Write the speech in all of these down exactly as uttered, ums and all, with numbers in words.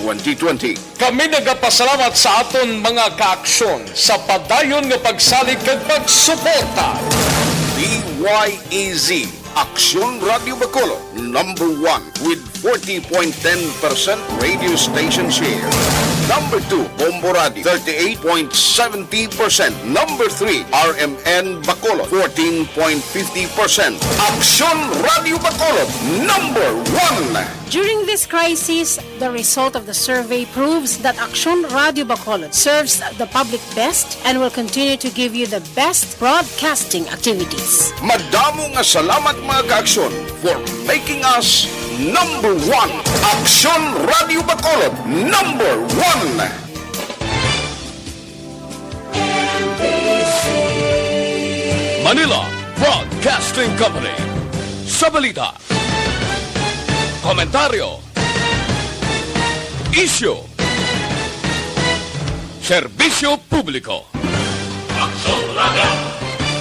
twenty twenty. Kami nagapasalamat sa aton mga kaaksyon sa padayon nga pagsalig kag pagsuporta. D Y A Z, Aksyon Radio Bacolod, number one with forty point ten percent radio station share. Number two, Bombo Radio, thirty-eight point seventy percent. Number three, R M N Bacolod, fourteen point fifty percent. Aksyon Radio Bacolod, number one. During this crisis, the result of the survey proves that Aksyon Radio Bacolod serves the public best and will continue to give you the best broadcasting activities. Madamo nga salamat, mga kaaksyon, for making us number one. Aksyon Radio Bacolod, number one. Manila Broadcasting Company. Sa balita, komentaryo, isyu, serbisyo publiko. Aksyon Radio.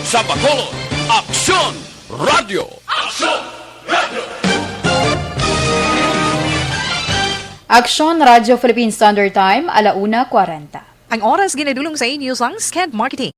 Sa Bacolod, Aksyon Radio. Aksyon Radio. Aksyon Radio Philippine Standard Time, ala una kwarenta. Ang oras ginadulong sa inyo sang Skent Marketing.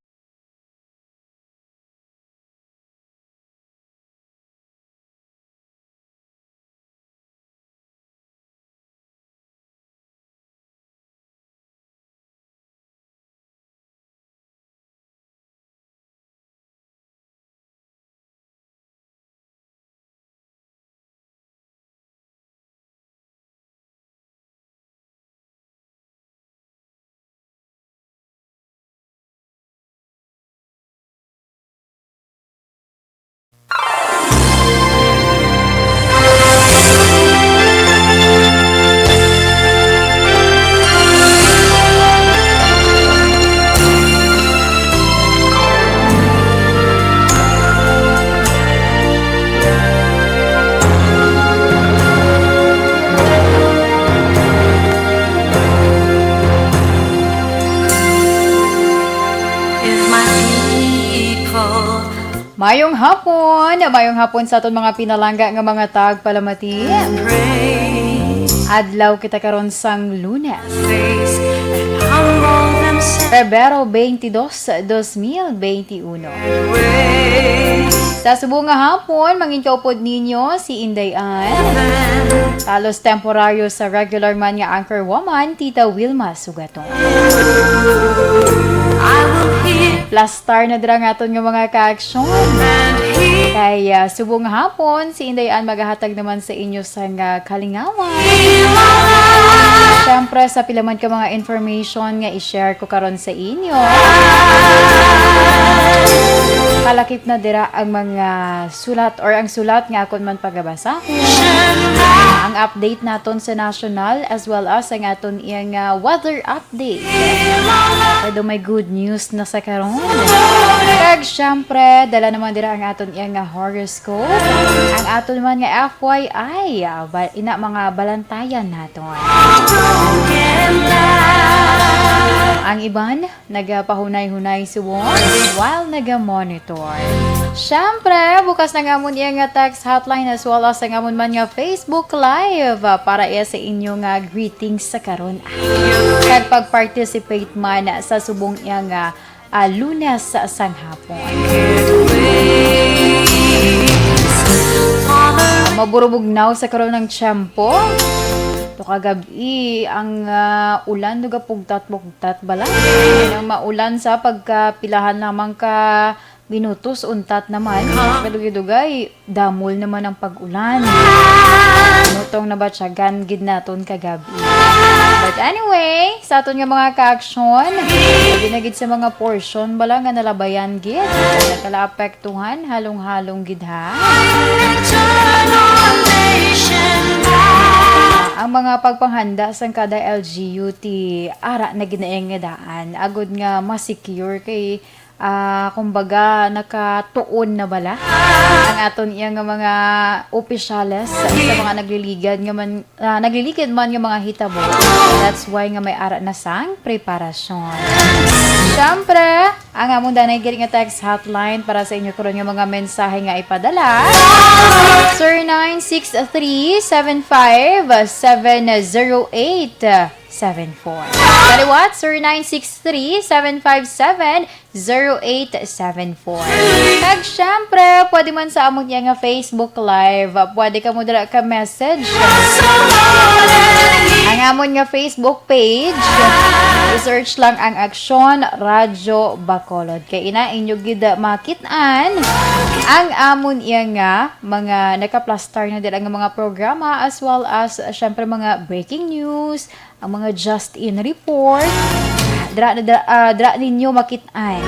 If my people Mayong hapon, mayong hapon sa aton mga pinalangga nga mga tagpalamati. Adlaw kita karon sang Lunes, Pebrero twenty-two, twenty twenty-one. Sa subong nga hapon, mangin kaupod ninyo si Inday Ann, talos temporaryo sa regular man nga anchor woman, Tita Wilma Sugaton. Plus star na dira nga aton nga mga kaaksyon. Kay, ah, subong hapon, si Inday Ann magahatag naman sa inyo sang, ah, kalingawan. Siyempre, sa pila man ka mga information nga i-share ko karon sa inyo. Kalakip na dira ang mga sulat or ang sulat nga akon man pagabasa. Ang update naton sa national as well as ang aton iyang, ah, weather update. Pero may good news na sa karon. Kag syempre, dala naman dira ang aton iyang, ah, horoscope. Ang aton naman nga F Y I, ah, ba, ina mga balantayan naton. Ang iban, nagapahunay-hunay subong while nagamonitor. Siyempre, bukas na nga amon iya nga text hotline as well as ang amon man nga Facebook Live, ah, para iya sa inyo nga greetings sa karon. Kag pag-participate man sa subong iya nga, ah, Lunes sa sang hapon. Maburubugnaw sa karon ang tiyempo. To kagabi, ang, ah, ulan nagapugtat-pugtat bala. Ang maulan sa pagkapilahan lamang ka minutos, untat naman. Kadugay-dugay, damol naman ang pag-ulan. Mutong nabatyagan gid naton kagabi. But anyway, sa aton nga mga kaaksyon, labi na gid sa mga portion bala nga nalabayan gid, nagkalaapektuhan, halong-halong gid ha. Ang mga pagpanghanda sang kada L G U T, ara na gid na nga daan, agod nga ma-secure kay, ah, kumbaga, nakatuon na bala ang aton iya nga mga opisyales sa mga nagliligad nga man, ah, nagliligad man nga mga hitabo. That's why nga may ara na sang preparasyon. Siyempre, ang among danay gid nga text hotline para sa inyo karon nga mga mensahe nga ipadala, zero nine six three, seven five seven, zero eight seven four. Kaliwat, zero nine six three, seven five seven, zero eight seven four. Kag syempre, pwede man sa amon niya nga Facebook Live, pwede ka mo dira ka message. Ang amon nga Facebook page, i-search lang ang Aksyon Radyo Bacolod. Kay ina inyo gid makit-an ang amon iya nga mga nakaplastar na dira nga mga programa, as well as, syempre, mga breaking news, ang mga just in report. Dira, dira, ah, dira ninyo makit-an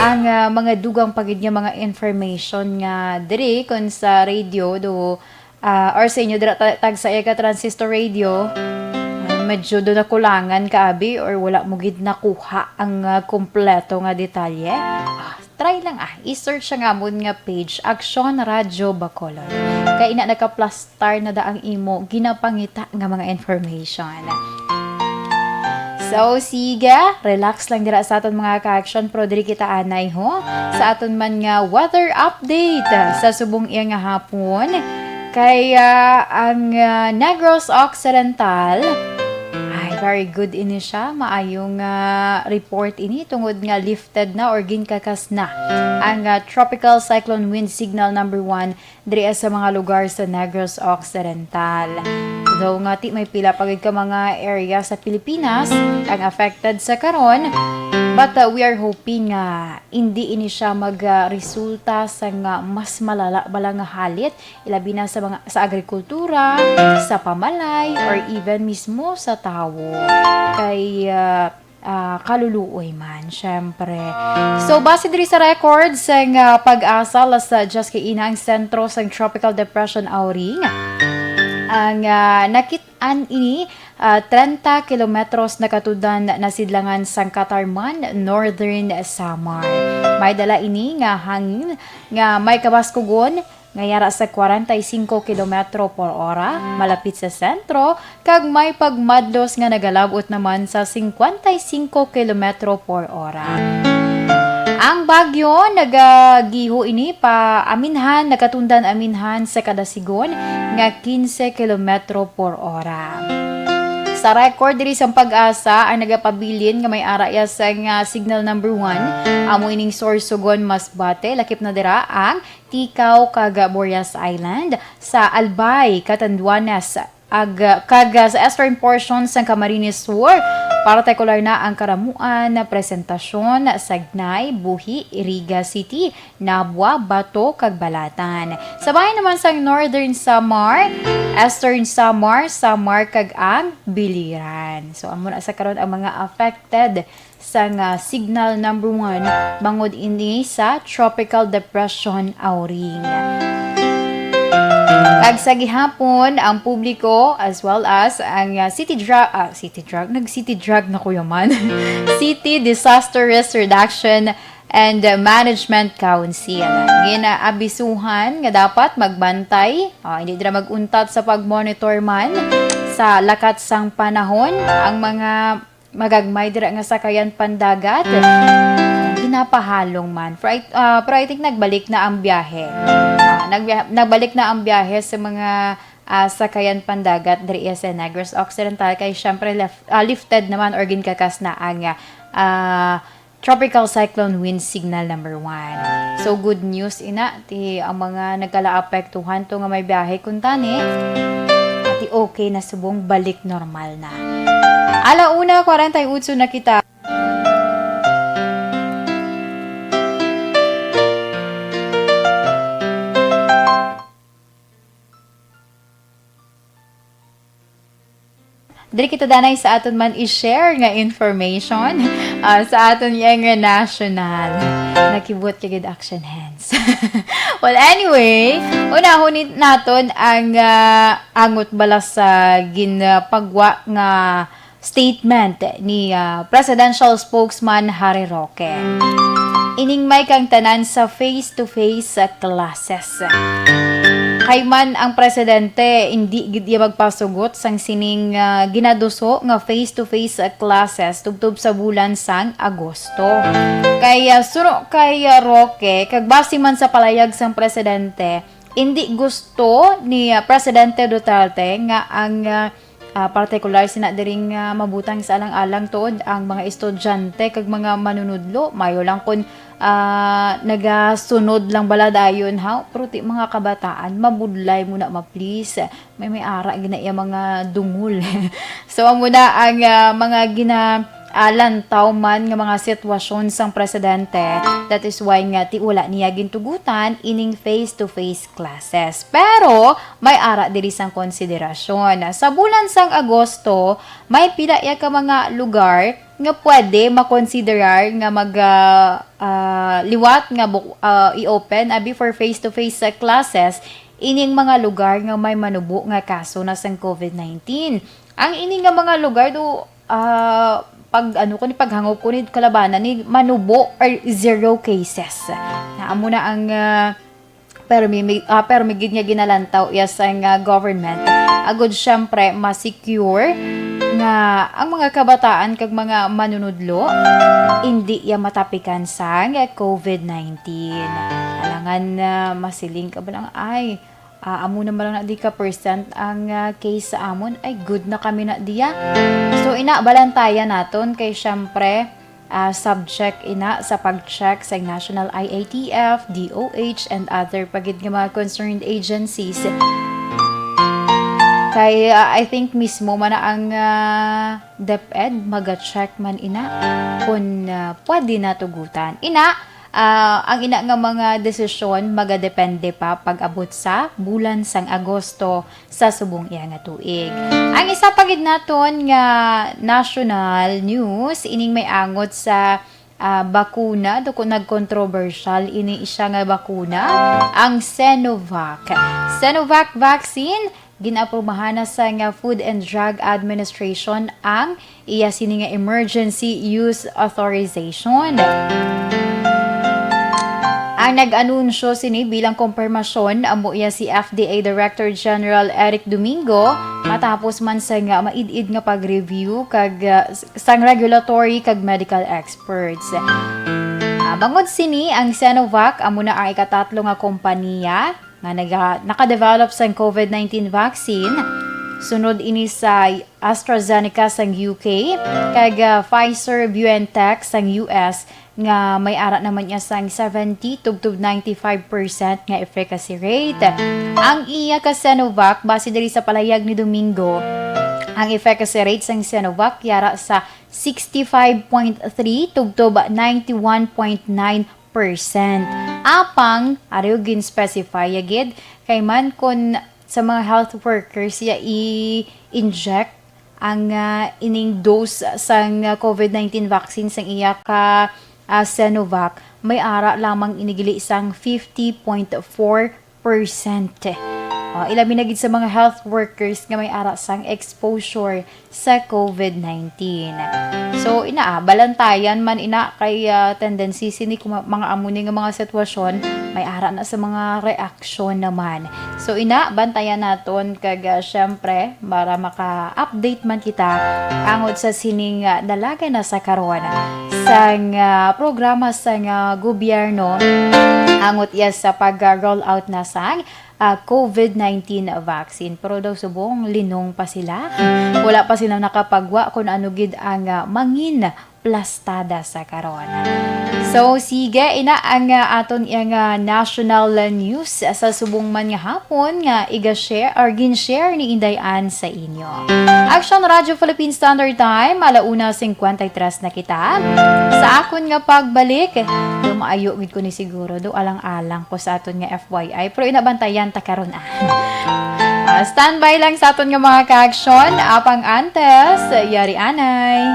ang, ah, mga dugang pa gid nga mga information nga diri, kung sa radio do, ah, or sa inyo dira ta-, tag sa iya ka transistor radio, ah, medyo do nakulangan ka, abi, or wala mo gid nakuha ang, ah, kompleto nga detalye. Ah, try lang, ah, i-search ang amon nga page, Aksyon Radyo Bacolod. Kay ina nakaplastar na da ang imo ginapangita nga mga information. So, sige, relax lang dira sa aton mga ka-action, pero diri kita anay, ho, sa aton man nga weather update sa subong iya nga hapon. Kay, ah, ang, ah, Negros Occidental, ay, very good ini siya. Maayong, ah, report ini tungod nga lifted na or ginkakas na ang, ah, Tropical Cyclone Wind Signal number one diri sa mga lugar sa Negros Occidental. Though nga ti may pila pa gid ka mga area sa Pilipinas ang affected sa karon, but, uh, we are hoping nga hindi ini siya mag, uh, resulta sa nga mas malala bala nga halit, ilabi na sa mga, sa agrikultura, sa pamalay, or even mismo sa tawo. Kay, uh, ah, kaluluoy man, syempre. So, base diri sa record sang, ah, PAGASA, las diyes kaina ang sentro sang Tropical Depression Auring. Ang, ah, nakit-an ini, ah, trenta kilometros nakatudlan nasidlangan sang Catarman, Northern Samar. May dala ini nga hangin nga may kabaskugon nga yara sa kwarenta y singko kilometro por ora malapit sa sentro, kag may pagmadlos nga nagalab-ot naman sa singkwenta y singko kilometro por ora. Ang bagyo nagagiho ini pa aminhan, nagatundan aminhan sa kada sigon nga kinse kilometro por ora. Sa record diri sa PAGASA, ang nagapabilin nga may ara iya sa nga signal number one, amo ining Sorsogon, Masbate, lakip na dira ang Ticao kag Burias Island, sa Albay, Catanduanes, ag-, kag sa eastern portion sang Camarines Sur, partikular na ang Caramuan, Presentacion, Sagnay, Buhi, Iriga City, Nabua, Bato, kag Balatan. Sa bahin naman sang Northern Samar, Eastern Samar, Samar, kag ang Biliran. So, amo na sa karon ang mga affected sang, ah, signal number one bangod ini sa Tropical Depression Auring. Kag sa gihapon, ang publiko as well as ang, ah, City Dra-, ah, City Drug, nag-City Drug na ko yaman. City Disaster Risk Reduction and Management Council. Ginaabisuhan nga dapat magbantay, ah, hindi dira mag-untat sa pag-monitor man sa lakat sang panahon ang mga magagmay dira nga sakayan pandagat, ginapahalong man. For I, ah, pero I think nagbalik na ang biyahe. Ah, nagbiya-, nagbalik na ang biyahe sa mga, ah, sakayan pandagat diri sa Negros Occidental kay syempre lef-, ah, lifted naman or ginkakas na ang, ah, Tropical Cyclone Wind Signal number one. So, good news ina, ti ang mga nagkalaapektuhan to nga may biyahe kuntani, ti okay na subong balik normal na. Ala una, kwarenta y otso na kita. Diri kita danay sa aton man i-share nga information, ah, sa aton yang nga national. Nakibot ka gid action hands. Well, anyway, unahon ni-, naton ang, ah, angot bala sa ginpagwa nga statement ni, ah, Presidential Spokesman Harry Roque. Ining may kang tanan sa face-to-face, ah, classes. Kay man ang presidente, indi gid iya magpasugot sang sining, ah, ginaduso nga face-to-face, ah, classes tubtob sa bulan sang Agosto. Kay, ah, suno kay, ah, Roque, kag base man sa palayag sang presidente, indi gusto ni, ah, Presidente Duterte nga ang, ah, ah, partikular sina diri nga mabutang sa alang-alang tuod ang mga estudyante kag mga manunudlo. Mayo lang kun, ah, nagasunod lang bala dayon, ha? Pero ti mga kabataan, mabudlay mo na, ma-please. May, may ara gid na iya mga dungol. So, amo na ang, ah, mga gina-, ah, lantaw man nga mga sitwasyon sang presidente. That is why nga ti wala niya gintugutan ining face-to-face classes. Pero may ara diri sang konsiderasyon. Sa bulan sang Agosto, may pila ya ka mga lugar nga pwede makonsiderar nga mag, ah, ah, liwat nga buk-, ah, i-open abi for face-to-face, ah, classes ining mga lugar nga may manubo nga kaso na sang covid nineteen. Ang ini nga mga lugar do, ah, pag ano ko ni, paghangop ko ni, kalabanan ni manubo or zero cases. Na amo na ang, ah, permi, mi-, ah, permi gid nga ginalantaw iya sang, ah, government. Agud siyempre ma-secure nga ang mga kabataan kag mga manunudlo indi iya matapikan sang covid nineteen. Alangan, ah, masiling ka ba lang, ay, ah, amo na man lang na di ka percent ang, ah, case sa amon, ay good na kami na diya. So, ina, balantayan naton kay siyempre, ah, subject ina sa pag-check sa National I A T F, D O H, and other pa gid nga mga concerned agencies. Kay, ah, I think mismo man na ang, ah, DepEd maga-check man ina kung, ah, pwede na tugutan. Ina, ah, ang ina nga mga desisyon magadepende pa pag-abot sa bulan sang Agosto sa subong iya nga tuig. Ang isa pa gid naton nga national news, ining may angot sa, ah, bakuna, do ko nagkontrobersyal ini siya nga bakuna, ang Sinovac. Sinovac vaccine, ginaaprubahan na sa nga Food and Drug Administration ang iya sini nga emergency use authorization. Ang nag-anunsyo sini bilang kumpirmasyon amo iya si F D A Director General Eric Domingo, matapos man sa nga maid-id nga pag-review kag, ah, s-, sang regulatory kag medical experts. Ah, bangod sini, ang Sinovac amo na ang ikatatlo nga kompanya nga naga-, nakadevelop sang covid nineteen vaccine. Sunod ini sa AstraZeneca sang U K, kag, ah, Pfizer-BioNTech sang U S, nga may ara naman niya sang seventy tubtob ninety-five percent nga efficacy rate. Ang iya ka Sinovac, base diri sa palayag ni Domingo, ang efficacy rate sang Sinovac yara sa sixty-five point three tubtob ninety-one point nine percent. Apang, ari gin-specify ya gid, kay man kon sa mga health workers ya i-inject ang, ah, ining dose sang, ah, covid nineteen vaccine sang iya ka, ah, Sinovac, may ara lamang ini gili sang fifty point four percent. Ah, ilabi na gid sa mga health workers nga may ara sang exposure sa covid nineteen. So, ina, ah, balantayan man ina kay, ah, tendency sini kung ma-, mga amo ni nga mga sitwasyon, may ara na sa mga reaksyon naman. So, ina, bantayan naton kag, ah, syempre, para maka-update man kita angot sa sining, ah, dalaga na sa karon sang, ah, programa sang, ah, gobyerno angot iya sa pag-roll out na sang ah, covid nineteen vaccine. Pero daw subong, linong pa sila. Wala pa sila nakapagwa kung ano gid ang, ah, mangin plastada sa karon. So, sige, ina ang, ah, aton yang, ah, national news sa subong man nga hapon nga iga-share or gin-share ni Inday Ann sa inyo. Action Radio Philippine Standard Time, ala una cincuenta y tres na kita. Sa akon nga pagbalik, maayo gid ko ni siguro, do alang-alang ko sa aton nga F Y I, pero inabantayan ta karon, ah. Ah, standby lang sa aton nga mga ka-action. Apang antes, yari anay.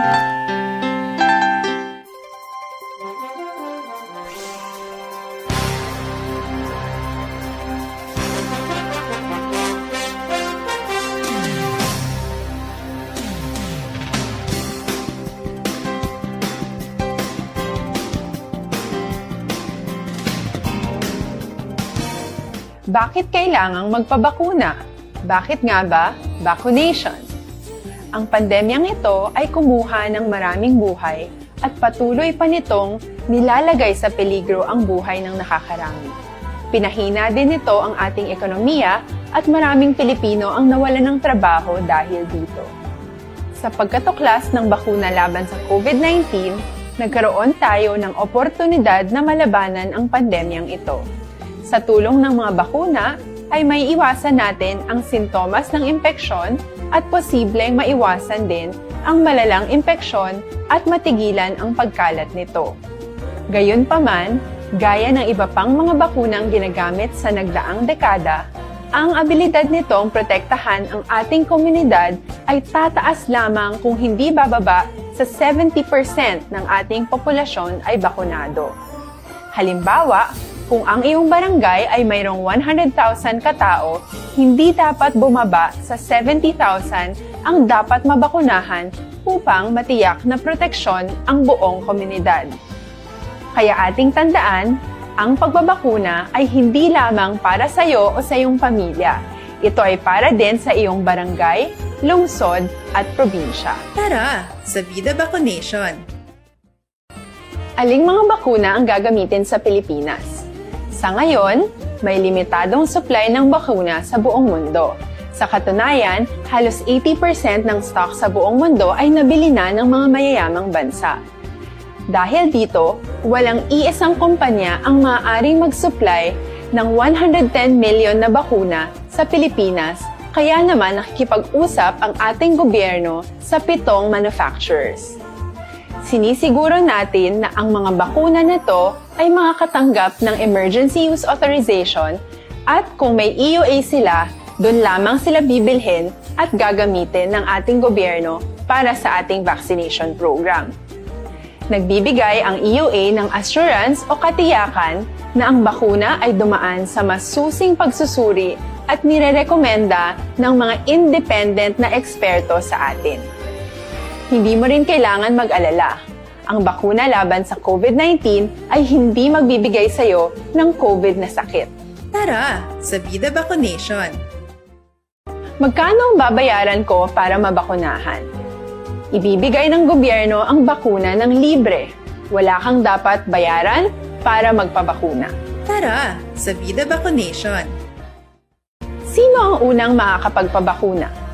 Bakit kailangang magpabakuna? Bakit nga ba vaccination? Ang pandemyang ito ay kumuha ng maraming buhay at patuloy pa nitong nilalagay sa peligro ang buhay ng nakakarami. Pinahina din nito ang ating ekonomiya at maraming Pilipino ang nawalan ng trabaho dahil dito. Sa pagkatuklas ng bakuna laban sa COVID nineteen, nagkaroon tayo ng oportunidad na malabanan ang pandemyang ito. Sa tulong ng mga bakuna, ay maiiwasan natin ang sintomas ng impeksyon at posibleng maiwasan din ang malalang impeksyon at matigilan ang pagkalat nito. Gayunpaman, gaya ng iba pang mga bakunang ginagamit sa nagdaang dekada, ang abilidad nitong protektahan ang ating komunidad ay tataas lamang kung hindi bababa sa seventy percent ng ating populasyon ay bakunado. Halimbawa, kung ang iyong barangay ay mayroong one hundred thousand katao, hindi dapat bumaba sa seventy thousand ang dapat mabakunahan upang matiyak na proteksyon ang buong komunidad. Kaya ating tandaan, ang pagbabakuna ay hindi lamang para sa iyo o sa iyong pamilya. Ito ay para din sa iyong barangay, lungsod, at probinsya. Tara, sa Vida Vaccination! Aling mga bakuna ang gagamitin sa Pilipinas? Sa ngayon, may limitadong supply ng bakuna sa buong mundo. Sa katunayan, halos eighty percent ng stock sa buong mundo ay nabili na ng mga mayayamang bansa. Dahil dito, walang iisang kumpanya ang maaaring mag-supply ng one hundred ten million na bakuna sa Pilipinas, kaya naman nakikipag-usap ang ating gobyerno sa pitong manufacturers. Sinisiguro natin na ang mga bakuna na to ay makakatanggap ng emergency use authorization at kung may E U A sila, doon lamang sila bibilhin at gagamitin ng ating gobyerno para sa ating vaccination program. Nagbibigay ang E U A ng assurance o katiyakan na ang bakuna ay dumaan sa masusing pagsusuri at nirerekomenda ng mga independent na eksperto sa atin. Hindi mo rin kailangan mag-alala. Ang bakuna laban sa COVID nineteen ay hindi magbibigay sa iyo ng COVID na sakit. Tara, sa Vida Vaccination! Magkano ang babayaran ko para mabakunahan? Ibibigay ng gobyerno ang bakuna ng libre. Wala kang dapat bayaran para magpabakuna. Tara, sa Vida Vaccination! Sino ang unang makakapagpabakuna?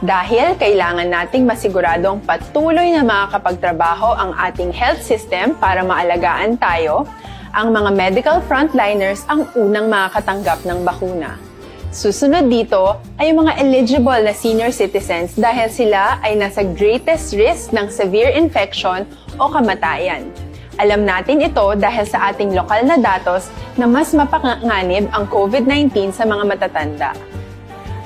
Dahil kailangan nating masiguradong patuloy na makakapagtrabaho ang ating health system para maalagaan tayo, ang mga medical frontliners ang unang makakatanggap ng bakuna. Susunod dito ay ang mga eligible na senior citizens dahil sila ay nasa greatest risk ng severe infection o kamatayan. Alam natin ito dahil sa ating lokal na datos na mas mapanganib ang COVID nineteen sa mga matatanda.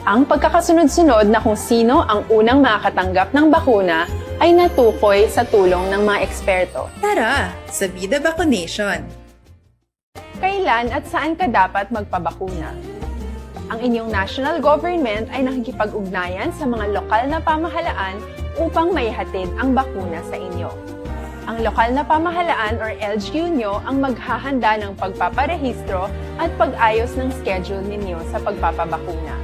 Ang pagkakasunod-sunod na kung sino ang unang makakatanggap ng bakuna ay natukoy sa tulong ng mga eksperto. Tara, sa Vida Vaccination! Kailan at saan ka dapat magpabakuna? Ang inyong national government ay nakikipag-ugnayan sa mga lokal na pamahalaan upang maihatid ang bakuna sa inyo. Ang lokal na pamahalaan or L G U nyo ang maghahanda ng pagpaparehistro at pag-ayos ng schedule ninyo sa pagpapabakuna.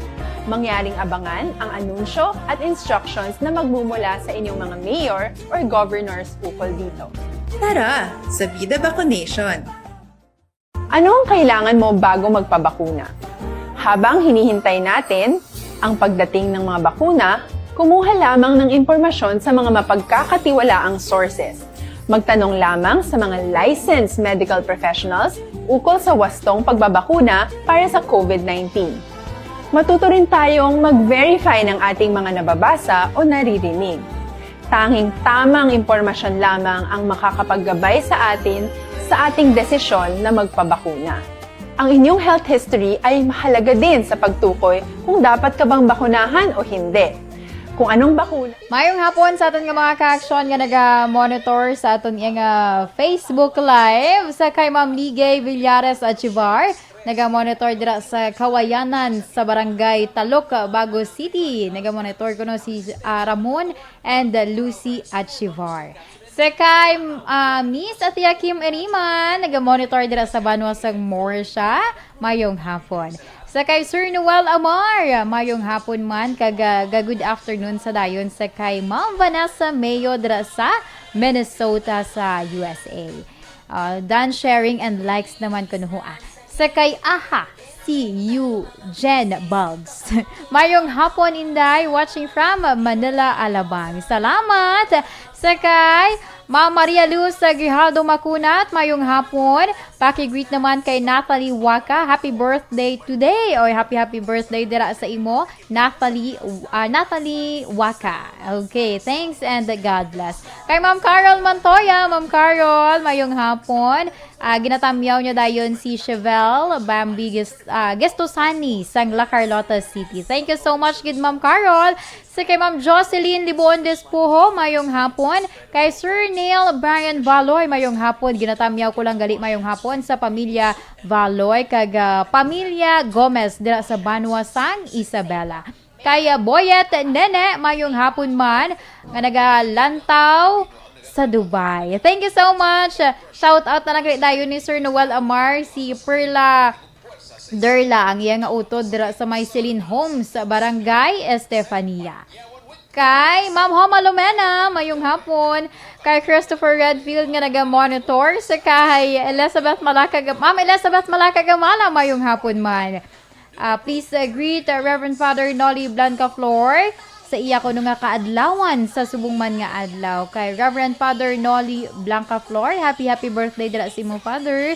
Mangyaring abangan ang anunsyo at instructions na magmumula sa inyong mga mayor or governors ukol dito. Tara, sa Vida Vaccination! Ano ang kailangan mo bago magpabakuna? Habang hinihintay natin ang pagdating ng mga bakuna, kumuha lamang ng impormasyon sa mga mapagkakatiwalaang sources. Magtanong lamang sa mga licensed medical professionals ukol sa wastong pagbabakuna para sa COVID nineteen. Matuto rin tayong mag-verify ng ating mga nababasa o naririnig. Tanging tamang impormasyon lamang ang makakapaggabay sa atin sa ating desisyon na magpabakuna. Ang inyong health history ay mahalaga din sa pagtukoy kung dapat ka bang bakunahan o hindi. Kung anong bakuna. Mayong hapon sa aton nga mga ka-aksyon nga naga-monitor sa aton nga Facebook Live, sa kay Ma'am Ligay Villares Achivar, naga-monitor dira sa Kawayanan sa Barangay Talok, Bago City. Naga-monitor kuno si, ah, Ramon and Lucy Achivar. Sa kay, ah, Miss Atia Kim Eriman, naga-monitor dira sa banwa sang Morsha, mayong hapon. Sa kay Sir Noel Amar, mayong hapon man, kag, ah, ga-good afternoon sa dayon sa kay Ma'am Vanessa Mayo dira sa Minnesota sa U S A. Ah, done sharing and likes naman kuno, ah. Sa kay Aha, si Eugene Balds. Mayong hapon, Inday. Watching from Manila, Alabang. Salamat. Sa kay Ma'am Maria Luz Grijaldo Macunat, mayong hapon. Paki-greet naman kay Natalie Waka. Happy birthday today. Oy, happy, happy birthday dira sa imo. Natalie, ah, Natalie Waka. Okay, thanks and God bless. Kay Ma'am Carol Montoya, Ma'am Carol, mayong hapon. Ah, ginatamyaw niya dayon si Chevelle Bambi Gis-, ah, Gestosani sang La Carlota City. Thank you so much, good Ma'am Carol. Sa kay Ma'am Jocelyn Libon Despojo, mayong hapon. Kay Sir Neil Brian Baloy, mayong hapon. Ginatamyaw ko lang gali mayong hapon sa pamilya Baloy kag, ah, pamilya Gomez dira sa banwa sang Isabela. Kay, ah, Boyet Nene, mayong hapon man, nga nagalantaw sa Dubai. Thank you so much. Shout out na lang gali dayon ni Sir Noel Amar, si Perla Derla, ang iya nga utod dira sa may Celine Homes, Barangay Estefania. Kay Ma'am Homa Lumena, mayong hapon. Kay Christopher Redfield nga naga-monitor. Sa kay Elizabeth Malaka, Ma'am Elizabeth Malaka Gamala, mayong hapon man. Ah, please, uh, greet, uh, Reverend Father Nolly Blancaflor sa iya kuno nga kaadlawan sa subong man nga adlaw. Kay Reverend Father Nolly Blancaflor, happy, happy birthday dira sa imo, Father.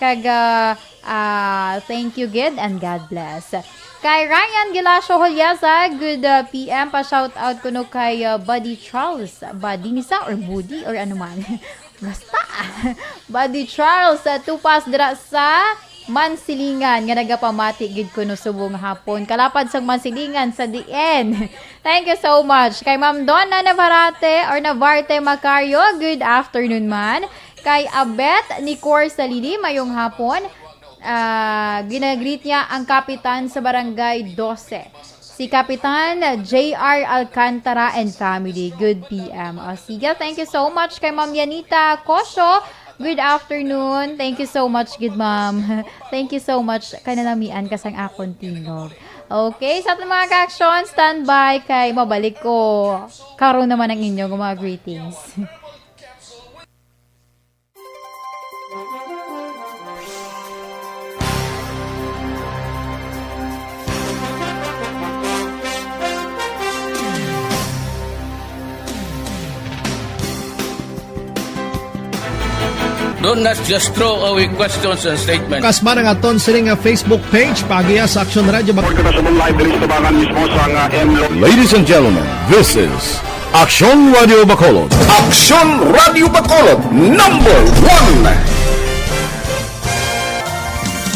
Kag, ah, ah, thank you gid and God bless. Kay Ryan Gilasio Holyasa, good, uh, P M, pa shout out kuno kay, uh, Buddy Charles. Buddy ni sa or Buddy or ano man. Basta. Buddy Charles, uh, Tupas dira sa Mansilingan nga nagapamati gid kuno subong hapon. Kalapad sang Mansilingan sa D N. Thank you so much. Kay Ma'am Donna Navarrete or Navarte Macario, good afternoon man. Kay Abet Nicor Salili, mayong hapon. Ah, ginagreet niya ang kapitan sa Barangay Dose, si Kapitan J R Alcantara and family. Good P M. O, sige, thank you so much kay Ma'am Yanita Cosio. Good afternoon. Thank you so much, good ma'am. Thank you so much. Kanalamian ka sang akon tingog. Okay, sa aton mga ka-aksyon, standby kay mabalik ko karon naman ang inyong mga greetings. Don't, let's just throw away questions and statements. Kasma ang aton sini nga Facebook page, paagiya sa Aksyon Radio Bac- Kita sa live diri sa tabangan mismo sa nga M Lo- Ladies and gentlemen, this is Aksyon Radio Bacolod. Aksyon Radio Bacolod, number one.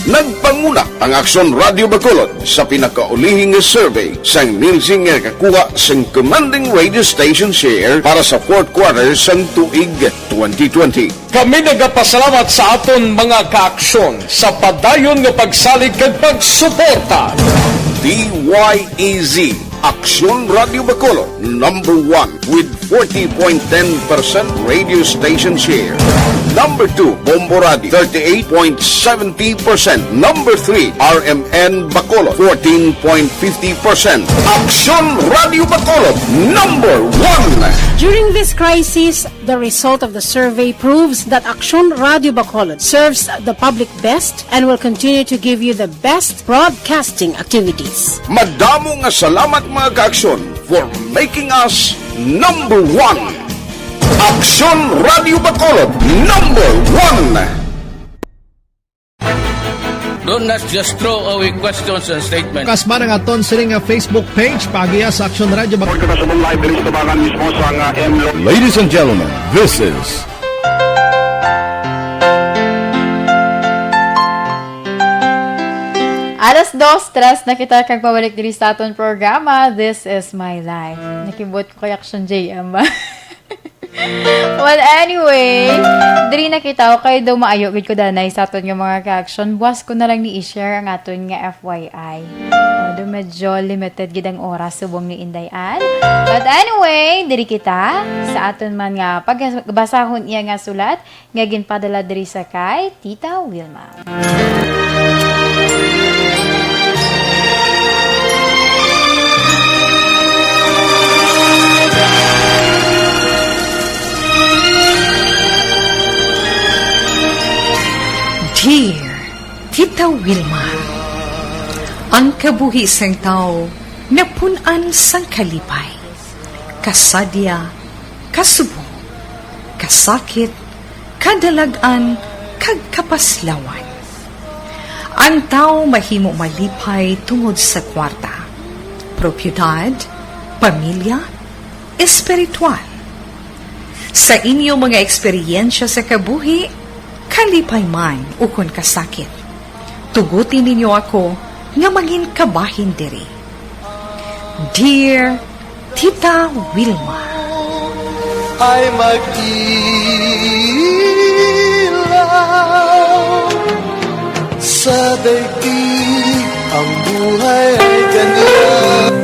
Nagpanguna ang Aksyon Radio Bacolod sa pinakaulihing nga survey sang Nielsen nga nakakuha sang commanding radio station share para sa fourth quarter sang tuig twenty twenty. Kami nagapasalamat sa aton mga kaaksyon sa padayon nga pagsalig kag pagsuporta. D Y E Z, Aksyon Radio Bacolod, number one with forty point ten percent radio station share. Number two, Bombo Radio, thirty-eight point seventy percent. Number three, R M N Bacolod, fourteen point fifty percent. Aksyon Radio Bacolod, number one. During this crisis, the result of the survey proves that Aksyon Radio Bacolod serves the public best and will continue to give you the best broadcasting activities. Madamo nga salamat, mga kaaksyon, for making us number one. Aksyon Radio Bacolod, number one. Don't, let's just throw away questions and statements. Kasma ang aton sini nga Facebook page, paagiya sa Aksyon Radio Bac- Kita sa live diri sa tabangan mismo sa nga M Lo- Ladies and gentlemen, this is Alas dos, tres na kita kag pabalik diri sa aton programa, This Is My Life. Nakibot ko kay Aksyon J M ba? Well, anyway, diri na kita, okay, daw maayo gid ko danay sa aton nga mga reaction. Buwas ko na lang ni i-share ang aton nga F Y I. Although medyo limited gid ang oras subong ni Inday Ann. But anyway, diri kita sa aton man nga pagbasahon iya nga sulat nga ginpadala diri sa kay Tita Wilma. Dear Tita Wilma, ang kabuhi sang tawo napun-an sang kalipay, kasadya, kasubo, kasakit, kadalag-an, kag kapaslawan. Ang tawo mahimo malipay tungod sa kwarta, propiedad, pamilya, espiritual. Sa inyo mga eksperyensya sa kabuhi, kalipay man ukon kasakit, tuguti ninyo ako nga mangin kabahin diri. Dear Tita Wilma. Ay mag-ilaw sa daigdig, ang buhay ay ganyan.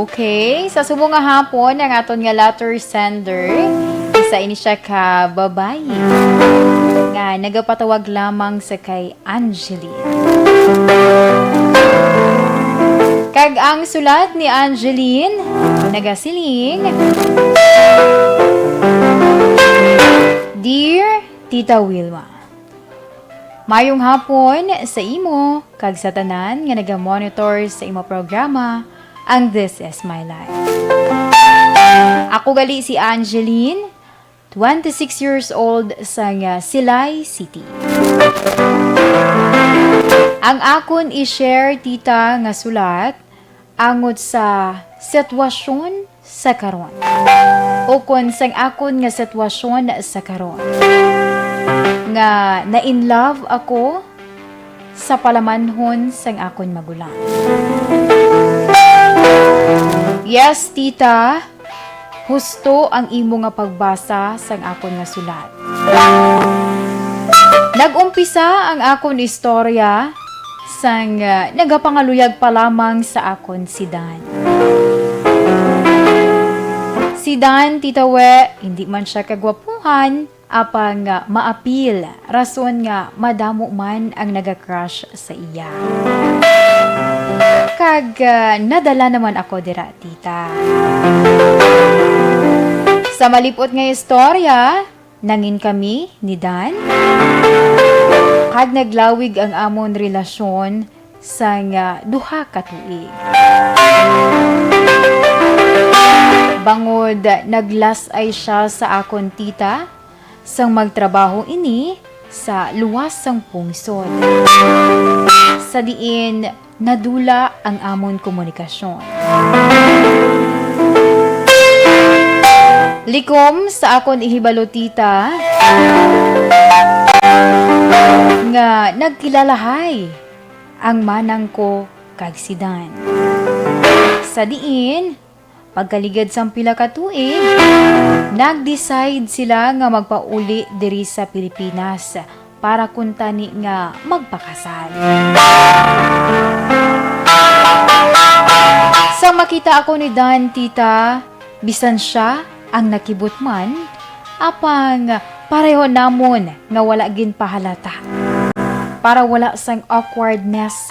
Okay, sa subong nga hapon, ang aton nga letter sender, isa ini siya ka babayi nga nagapatawag lamang sa kay Angeline. Kag ang sulat ni Angeline nagasiling, Dear Tita Wilma, mayong hapon sa imo kag sa tanan nga nagamonitor sa imo programa, ang This Is My Life. Ako gali si Angeline, twenty-six years old, sang, ah, Silay City. Ang akon i-share, tita, nga sulat angot sa sitwasyon sa karon, ukon sang akon nga sitwasyon sa karon, nga na-in love ako sa palamanhon sang akon magulang. Yes, tita, husto ang imo nga pagbasa sang akon nga sulat. Nag-umpisa ang akon istorya sang, ah, nagapangaluyag pa lamang sa akon si Dan. Si Dan, tita, we, hindi man siya kagwapuhan, apang, ah, maapil, rason nga madamo man ang naga-crush sa iya. Kag, ah, nadala naman ako dira, tita. Sa malip-ot nga istorya, nangin kami ni Dan, kag naglawig ang amon relasyon sang, ah, duha ka tuig. Bangod naglas-ay siya sa akon tita, sang magtrabaho ini sa luwas sang pungsod, sa diin nadula ang amon komunikasyon. Likom sa akon ihibalo, tita, nga nagkilalahay ang manang ko kag si Dan. Sa diin, pagkaligad sang pila ka tuig, nag-decide sila nga magpauli diri sa Pilipinas para kuntani nga magpakasal. Sa makita ako ni Dan, tita, bisan sia ang nakibutman, apang pareho namon nga wala ginpahalata, para wala sang awkwardness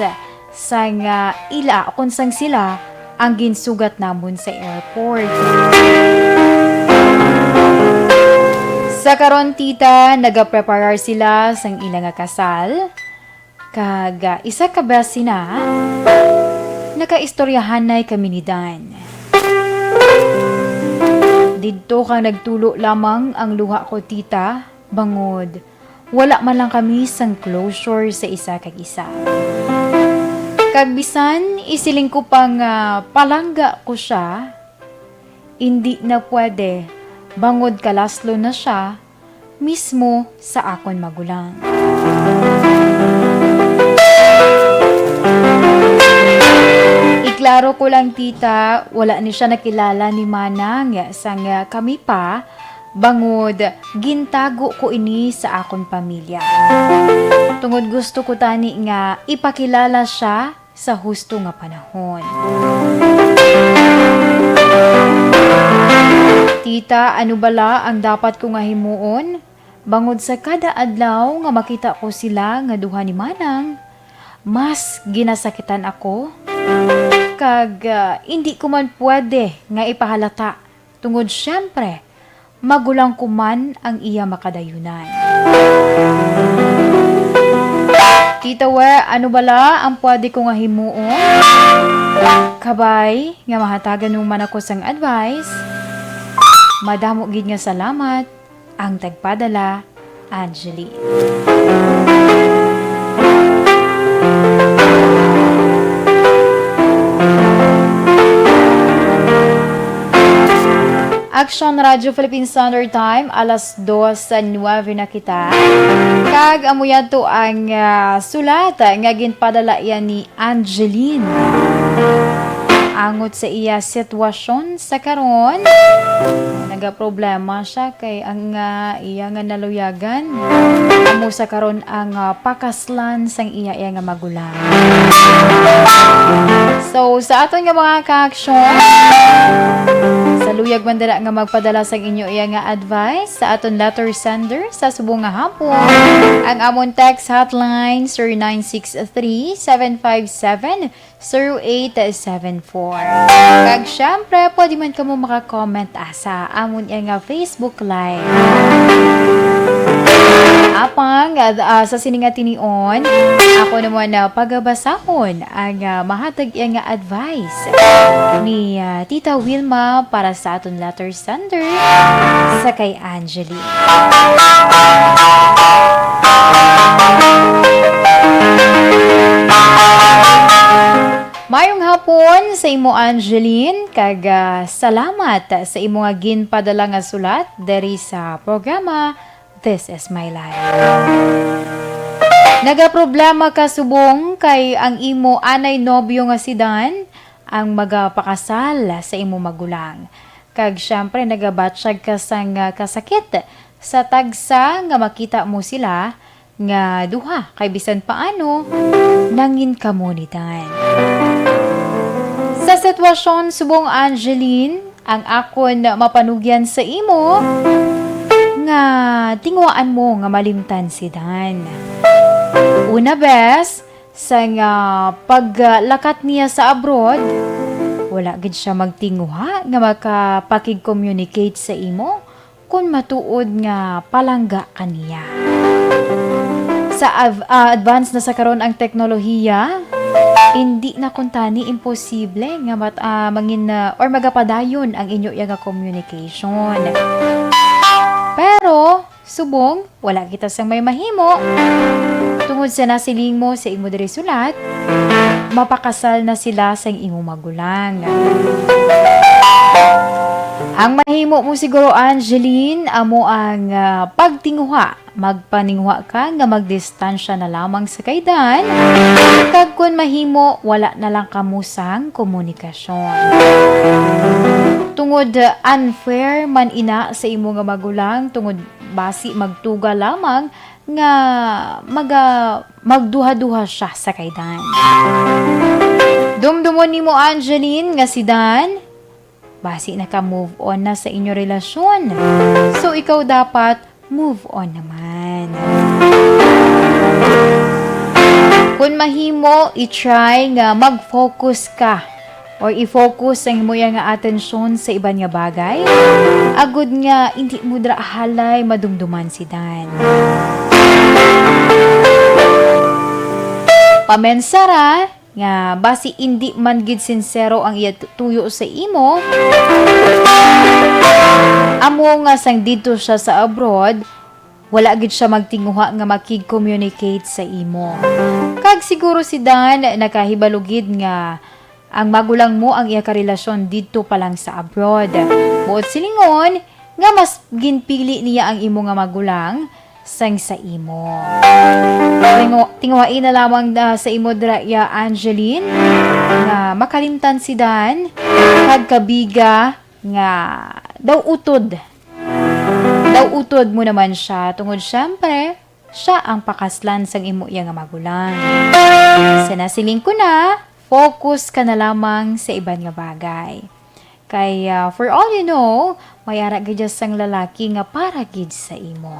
sang, ah, ila, ukon sang sila ang ginsugat namon sa airport. Sa karon, tita, nagapreparar sila sang ila nga kasal, kag, ah, isa ka bes sina, nakaistoryahanay kami ni Dan. Didto kang nagtulo lamang ang luha ko, tita, bangod wala man lang kami sang closure sa isa kag isa. Kag bisan isiling ko pa nga palangga ko sia, indi na pwede, bangod kalaslo na sia mismo sa akon magulang. Iklaro Pero ko lang, tita, wala ni siya nakilala ni Manang sang kami pa, bangod gintago ko ini sa akon pamilya. Tungod gusto ko tani nga ipakilala siya sa husto nga panahon. Tita, ano bala ang dapat ko nga himuon? Bangod sa kada adlaw nga makita ko sila nga duha ni Manang, mas ginasakitan ako, kag, ah, indi ko man pwede nga ipahalata, tungod siyempre, magulang ko man ang iya makadayunan. Tita We, ano bala ang pwede ko nga himuon? Kabay nga mahatagan mo man ako sang advice, madamo gid nga salamat. Ang tagpadala, Angeline. Action Radio Philippine Standard Time, alas dos nuebe na kita. Kag amo yadto ang, ah, sulat nga ginpadala iya ni Angeline. Angot sa iya sitwasyon sa karon, nagaproblema siya kay ang, ah, iya nga naluyagan amo sa karon ang, ah, pakaslan sang iya, iya nga magulang. So, sa aton nga mga ka-action, sa luyag man dira nga magpadala sang inyo iya nga advice sa aton letter sender sa subong nga hapon, ang amon text hotline, zero nine six three, seven five seven, zero eight seven four. Kag syempre, pwede man kamo maka-comment, ah, sa amon iya nga Facebook Live. Apang, ah, ah, sa sini nga tinion, ako naman na pagabasahon ang, ah, mahatag iya nga advice ni, ah, Tita Wilma para sa aton letter sender sa kay Angeline. Mayong hapon sa imo, Angeline, kag, ah, salamat sa imo nga ginpadala nga sulat diri sa programa This Is My Life. Nagaproblema ka subong kay ang imo anay nobyo nga si Dan ang magapakasal sa imo magulang. Kag siyempre, nagabatyag ka sang, ah, kasakit sa tagsa nga makita mo sila nga duha, kay bisan paano, nangin kamo ni Dan. Sa sitwasyon subong, Angeline, ang akon mapanugyan sa imo nga tinguhaan mo nga malimtan si Dan. Una, bes, sa nga paglakat niya sa abroad, wala gid siya magtinguha nga makapakig-communicate sa imo kon matuod nga palangga ka niya. Sa av-, ah, advance na sa karon ang teknolohiya, hindi na kuntani imposible nga mat-, ah, mangin-, ah, or magapadayon ang inyo iya nga communication. Pero, subong, wala kita sang may mahimo. Tungod sa nasiling mo sa imo diri sulat, mapakasal na sila sang imo magulang. Ang mahimo mo siguro, Angeline, amo ang, ah, pagtinguha. Magpaninguha ka nga magdistansya na lamang sa kay Dan, kag kun mahimo, wala na lang kamo sang komunikasyon. Tungod unfair man ina sa imo nga magulang, tungod basi magtuga lamang nga maga-, magduha-duha siya sa kay Dan. Dumdumon nimo, Angeline, nga si Dan, basi naka-move on na sa inyo relasyon. So, ikaw dapat move on naman. Kung mahimo, i-try nga mag-focus ka or i-focus ang imo nga atensyon sa iban nga bagay, agud nga indi mo dira halay madumduman si Dan. Pamensara nga basi indi man gid sinsero ang iya tu-, tuyo sa imo, amo nga sang didto siya sa abroad, wala gid siya magtinguha nga makig-communicate sa imo. Kag siguro si Dan nakahibalo gid nga ang magulang mo ang iya karelasyon didto pa lang sa abroad. Buot silingon nga mas ginpili niya ang imo nga magulang sang sa imo. Tingu-, tinguhai na lamang na sa imo dira, ya Angeline, nga makalimtan si Dan, kag kabiga nga daw utod. Daw utod mo naman siya, tungod siyempre, siya ang pakaslan sang imo iya nga magulang. Sa nasiling ko na, focus ka na lamang sa iban nga bagay. Kay, ah, for all you know, may ara gid sang lalaki nga para gid sa imo.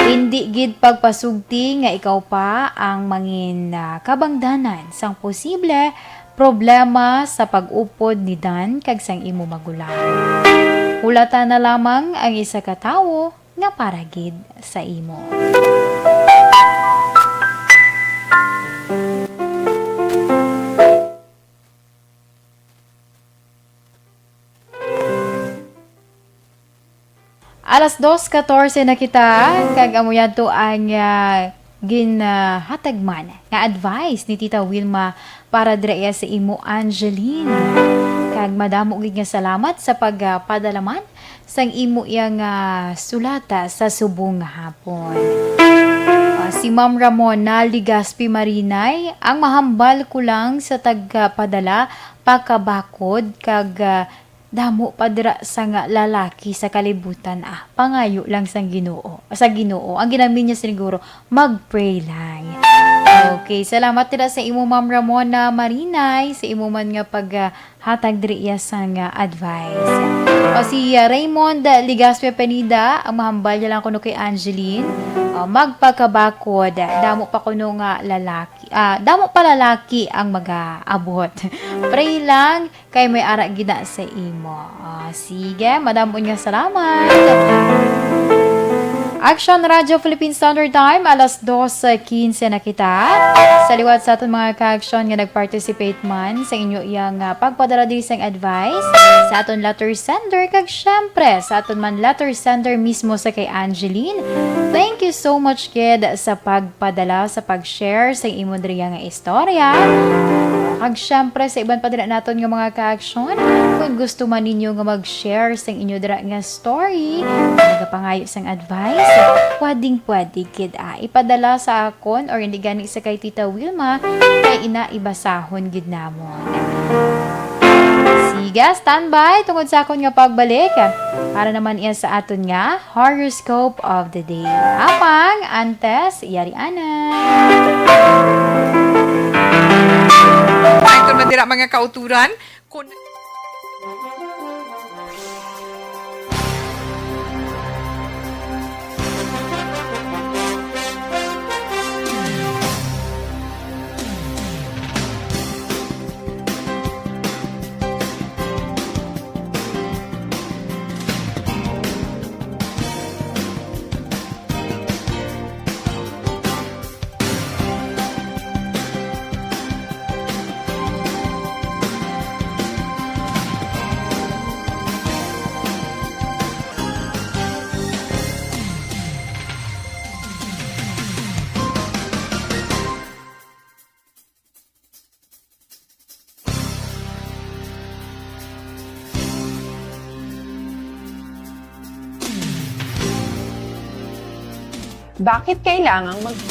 Hindi gid pagpasugti nga ikaw pa ang mangin, ah, kabangdanan sang posible problema sa pag-upod ni Dan kag sang imo magulang. Hulata na lamang ang isa ka tawo nga para gid sa imo. Alas dos katorse na kita, kag amo yadto ang, ah, ginhatag man nga advice ni Tita Wilma para dira sa imo, Angeline. Kag madamo gid nga salamat sa pagpadala man sang imo iya nga sulata sa subong nga hapon. Ah, si Ma'am Ramona Ligaspi Marinay, ang mahambal ko lang sa tagpadala, pakabakod kag, ah, damo pa dira sang lalaki sa kalibutan, ah, pangayo lang sang Ginoo, sa Ginoo. Ang ginamit niya siguro, mag-pray lang. Okay, salamat dira sa imo, Ma'am Ramona Marinay, sa imo man nga pag, ah, hatag diri iya sang, ah, advice. O si, ah, Raymond Ligaspe Penida, ang mahambal niya lang kuno kay Angeline, ah, magpakabakod, damo pa kuno nga lalaki, ah, damo pa lalaki ang mag-aabot. Pray lang, kay may ara gid na sa imo. Ah, sige, madamo nga salamat. Action Radio Philippine Standard Time, alas dos quince na kita. Sa liwat sa aton mga ka-action nga nag-participate man sa inyo iyang, ah, pagpadala diri sang advice sa aton letter sender, kag syempre sa aton man letter sender mismo sa kay Angeline. Thank you so much, kid, sa pagpadala, sa pag-share sa imo diri nga istorya. Kag syempre sa iban pa dira naton nga mga ka-action, kung gusto man ninyo nga mag-share sang inyo dira nga story, nagapangayo sang advice, pwedeng-pwede gid, ah, ipadala sa akon or hindi gani sa kay Tita Wilma, kay ina ibasahon gid namon. Sige, standby tungod sa akon nga pagbalik para naman iya sa aton nga horoscope of the day. Apang, antes, yari ana. Ito man dira, mga kauturan, kun- Bakit kailangang mag-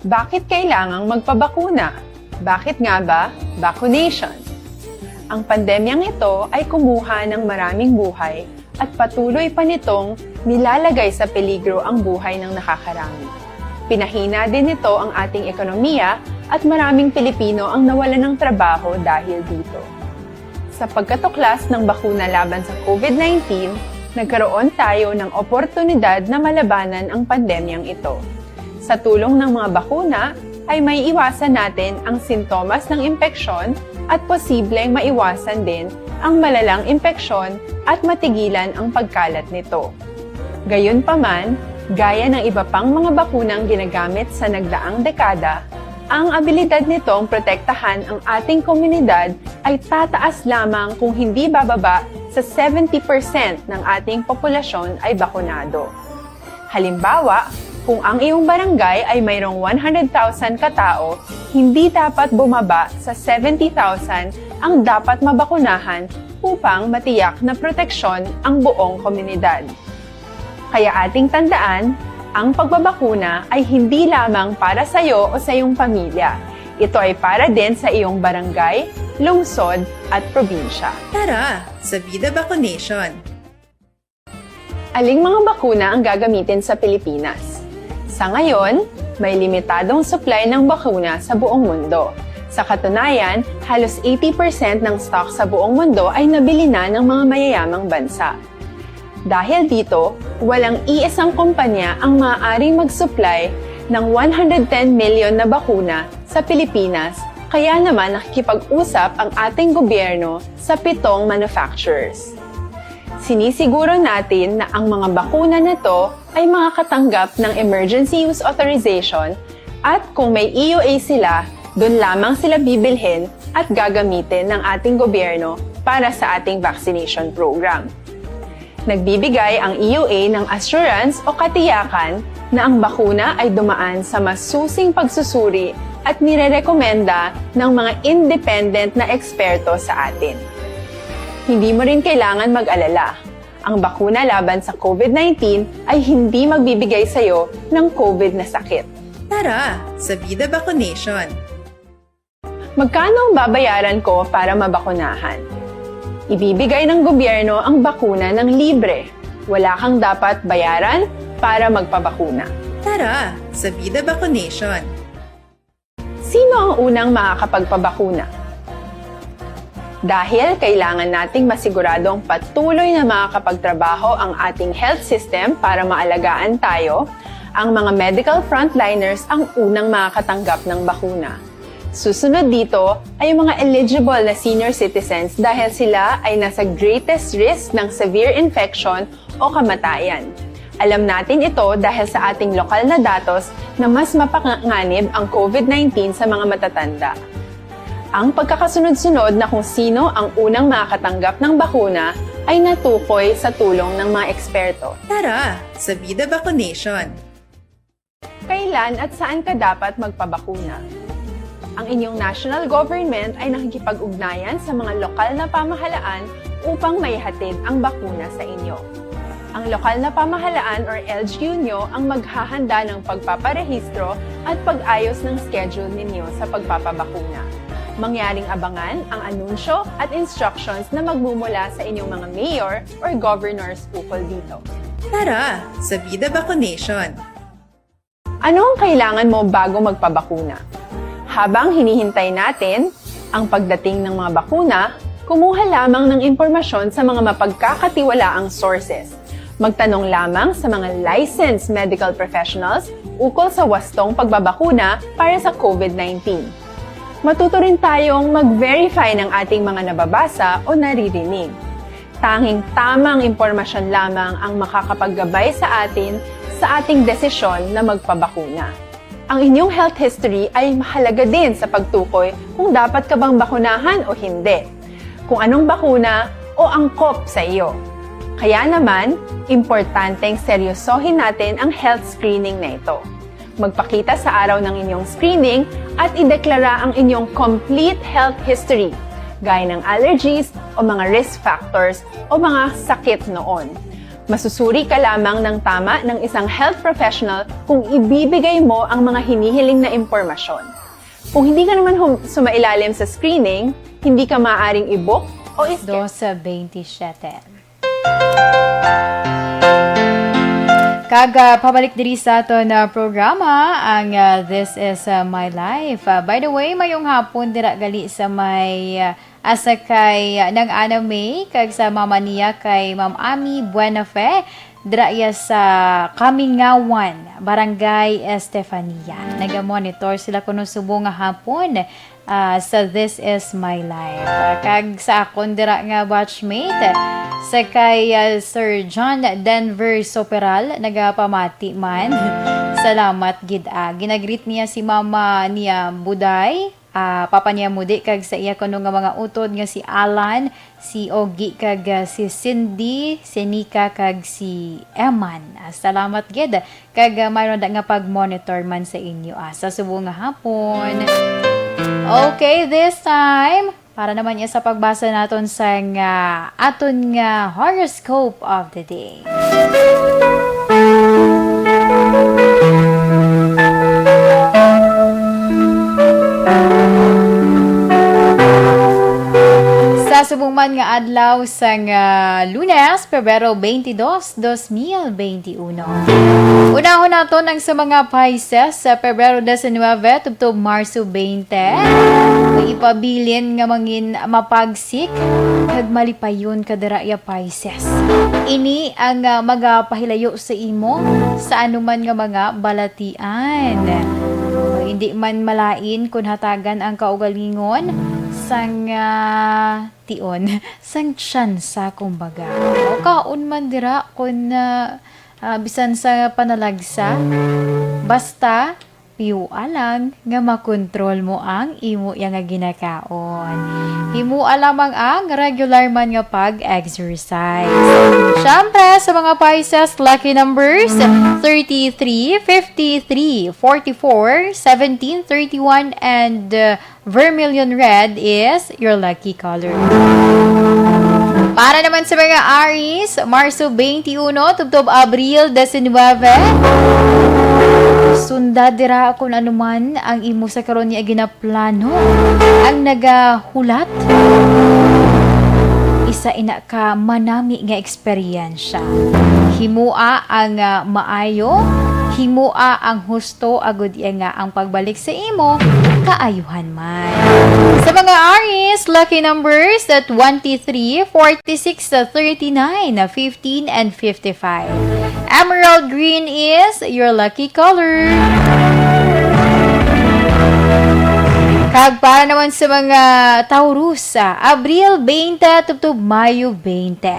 Bakit kailangang magpabakuna? Bakit nga ba vaccination? Ang pandemyang ito ay kumuha ng maraming buhay at patuloy pa nitong nilalagay sa peligro ang buhay ng nakakarami. Pinahina din nito ang ating ekonomiya at maraming Pilipino ang nawalan ng trabaho dahil dito. Sa pagkatuklas ng bakuna laban sa COVID nineteen, nagkaroon tayo ng oportunidad na malabanan ang pandemyang ito. Sa tulong ng mga bakuna, ay maiiwasan natin ang sintomas ng impeksyon at posibleng maiwasan din ang malalang impeksyon at matigilan ang pagkalat nito. Gayunpaman, gaya ng iba pang mga bakunang ginagamit sa nagdaang dekada, ang abilidad nitong protektahan ang ating komunidad ay tataas lamang kung hindi bababa sa seventy percent ng ating populasyon ay bakunado. Halimbawa, kung ang iyong barangay ay mayroong one hundred thousand ka tao, hindi dapat bumaba sa seventy thousand ang dapat mabakunahan upang matiyak na proteksyon ang buong komunidad. Kaya ating tandaan, ang pagbabakuna ay hindi lamang para sa iyo o sa iyong pamilya. Ito ay para din sa iyong barangay, lungsod, at probinsya. Tara, sa Vida Vaccination! Aling mga bakuna ang gagamitin sa Pilipinas? Sa ngayon, may limitadong supply ng bakuna sa buong mundo. Sa katunayan, halos eighty percent ng stock sa buong mundo ay nabili na ng mga mayayamang bansa. Dahil dito, walang iisang kumpanya ang maaaring mag-supply ng one hundred ten million na bakuna sa Pilipinas, kaya naman nakikipag-usap ang ating gobyerno sa pitong manufacturers. Sinisiguro natin na ang mga bakuna na to ay makakatanggap ng emergency use authorization at kung may E U A sila, doon lamang sila bibilhin at gagamitin ng ating gobyerno para sa ating vaccination program. Nagbibigay ang E U A ng assurance o katiyakan na ang bakuna ay dumaan sa masusing pagsusuri at nirerekomenda ng mga independent na eksperto sa atin. Hindi mo rin kailangan mag-alala. Ang bakuna laban sa COVID nineteen ay hindi magbibigay sa iyo ng COVID na sakit. Tara, sa Vida Vaccination! Magkano ang babayaran ko para mabakunahan? Ibibigay ng gobyerno ang bakuna ng libre. Wala kang dapat bayaran para magpabakuna. Tara, sa Vida Vaccination! Sino ang unang makakapagpabakuna? Dahil kailangan nating masiguradong patuloy na makakapagtrabaho ang ating health system para maalagaan tayo, ang mga medical frontliners ang unang makakatanggap ng bakuna. Susunod dito ay ang mga eligible na senior citizens dahil sila ay nasa greatest risk ng severe infection o kamatayan. Alam natin ito dahil sa ating lokal na datos na mas mapanganib ang COVID nineteen sa mga matatanda. Ang pagkakasunod-sunod na kung sino ang unang makakatanggap ng bakuna ay natukoy sa tulong ng mga eksperto. Tara, sa Vida Vaccination! Kailan at saan ka dapat magpabakuna? Ang inyong national government ay nakikipag-ugnayan sa mga lokal na pamahalaan upang maihatid ang bakuna sa inyo. Ang lokal na pamahalaan or L G U nyo ang maghahanda ng pagpaparehistro at pag-ayos ng schedule ninyo sa pagpapabakuna. Mangyaring abangan ang anunsyo at instructions na magmumula sa inyong mga mayor or governors ukol dito. Tara, sa Vida Vaccination! Ano ang kailangan mo bago magpabakuna? Habang hinihintay natin ang pagdating ng mga bakuna, kumuha lamang ng impormasyon sa mga mapagkakatiwalaang sources. Magtanong lamang sa mga licensed medical professionals ukol sa wastong pagbabakuna para sa COVID nineteen. Matuto rin tayong mag-verify ng ating mga nababasa o naririnig. Tanging tamang impormasyon lamang ang makakapaggabay sa atin sa ating desisyon na magpabakuna. Ang inyong health history ay mahalaga din sa pagtukoy kung dapat ka bang bakunahan o hindi, kung anong bakuna o angkop sa iyo. Kaya naman, importanteng seryosohin natin ang health screening na ito. Magpakita sa araw ng inyong screening at ideklara ang inyong complete health history, gaya ng allergies o mga risk factors o mga sakit noon. Masusuri ka lamang ng tama ng isang health professional kung ibibigay mo ang mga hinihiling na impormasyon. Kung hindi ka naman hum- sumailalim sa screening, hindi ka maaaring i-book o i-schedule. Dos veintisiete. Kag, ah, pabalik diri sa aton, ah, programa, ang, ah, This Is, ah, My Life. Ah, by the way, mayong hapon dira gali sa may, ah, asa kay, ah, Nang Ana May, kag sa mama niya kay Ma'am Ami Buenafe, dira iya sa Kamingawan, Barangay Estefania. Nagamonitor sila kuno subong nga hapon, ah, sa This Is My Life. Ah, kag sa akon dira nga batchmate, sa kay, ah, Sir John Denver Soperal, nagapamati man. Salamat gid, ah. Ginagreet niya si mama niya Buday, ah, papa niya Mudi, kag sa iya kuno nga mga utod nga si Alan, si Ogie, kag, ah, si Cindy, si Nika, kag si Eman. Ah, salamat gid. Kag, ah, mayroon da nga pag-monitor man sa inyo, ah, sa subong nga hapon. Okay, this time, para naman iya sa pagbasa naton sang, ah, aton nga horoscope of the day. Sa subong man nga adlaw sang, ah, Lunes, Pebrero twenty-two, dos mil twenty-one. Unahon naton ang sa mga Pisces sa Pebrero diecinuebe tubtob Marso twenty. May ipabilin nga mangin mapagsik kag malipayon ka dira ya Pisces. Ini ang, ah, magapahilayo sa imo sa anuman nga mga balatian. Hindi man malain kon hatagan ang kaugalingon sang, ah, tion, sang tsansa, kumbaga. O kaon man dira kon, ah, ah, bisan sa panalagsa. Basta, piwa lang nga makontrol mo ang imo iya nga ginakaon. Himoa lamang ang regular man nga pag-exercise. Siyempre, sa mga Pisces, lucky numbers, thirty-three, fifty-three, forty-four, seventeen, thirty-one, and, uh, vermilion red is your lucky color. Para naman sa mga Aries, Marso twenty-one tubtob Abril diecinuebe. Sunda dira kung ano man ang imo sa karon nga ginaplano. Ang nagahulat, isa ina ka manami nga eksperyensya. Himoa ang, ah, maayo, himoa ang husto, agud iya nga ang pagbalik sa imo kaayuhan man. Sa mga Aries, lucky numbers, ah, twenty-three, forty-six, ah, thirty-nine, ah, fifteen, and fifty-five. Emerald green is your lucky color. Kag para naman sa mga Taurus, ah, Abril twenty tubtob Mayo twenty.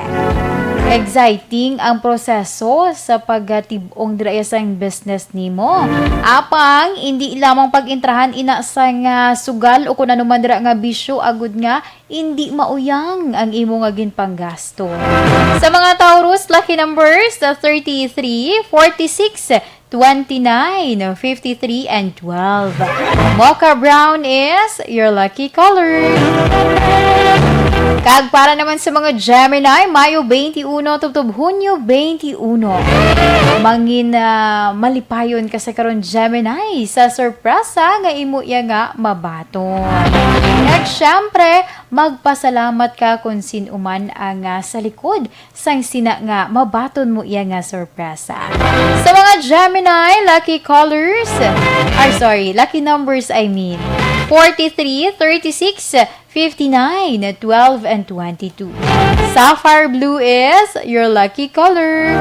Exciting ang proseso sa pagtib-ong dira sang business nimo. Apang, indi lamang pag-intrahan ina sang, ah, sugal o kun ano man dira nga bisyo, agud nga indi mauyang ang imo nga ginpanggasto. Sa mga Taurus, lucky numbers, ah, thirty-three, forty-six, twenty-nine, fifty-three, and twelve. Mocha brown is your lucky color. Kag para naman sa mga Gemini, Mayo twenty-one tubtob Hunyo twenty-one. Mangin, ah, malipayon ka sa karon, Gemini, sa sorpresa nga imo iya nga mabaton. Kag syempre, magpasalamat ka kung sin-o man ang, ah, sa likod sang sina nga mabaton mo iya nga sorpresa. Sa mga Gemini, lucky colors, or sorry, lucky numbers, I mean, forty-three, thirty-six, fifty-nine, twelve, and twenty-two. Sapphire blue is your lucky color.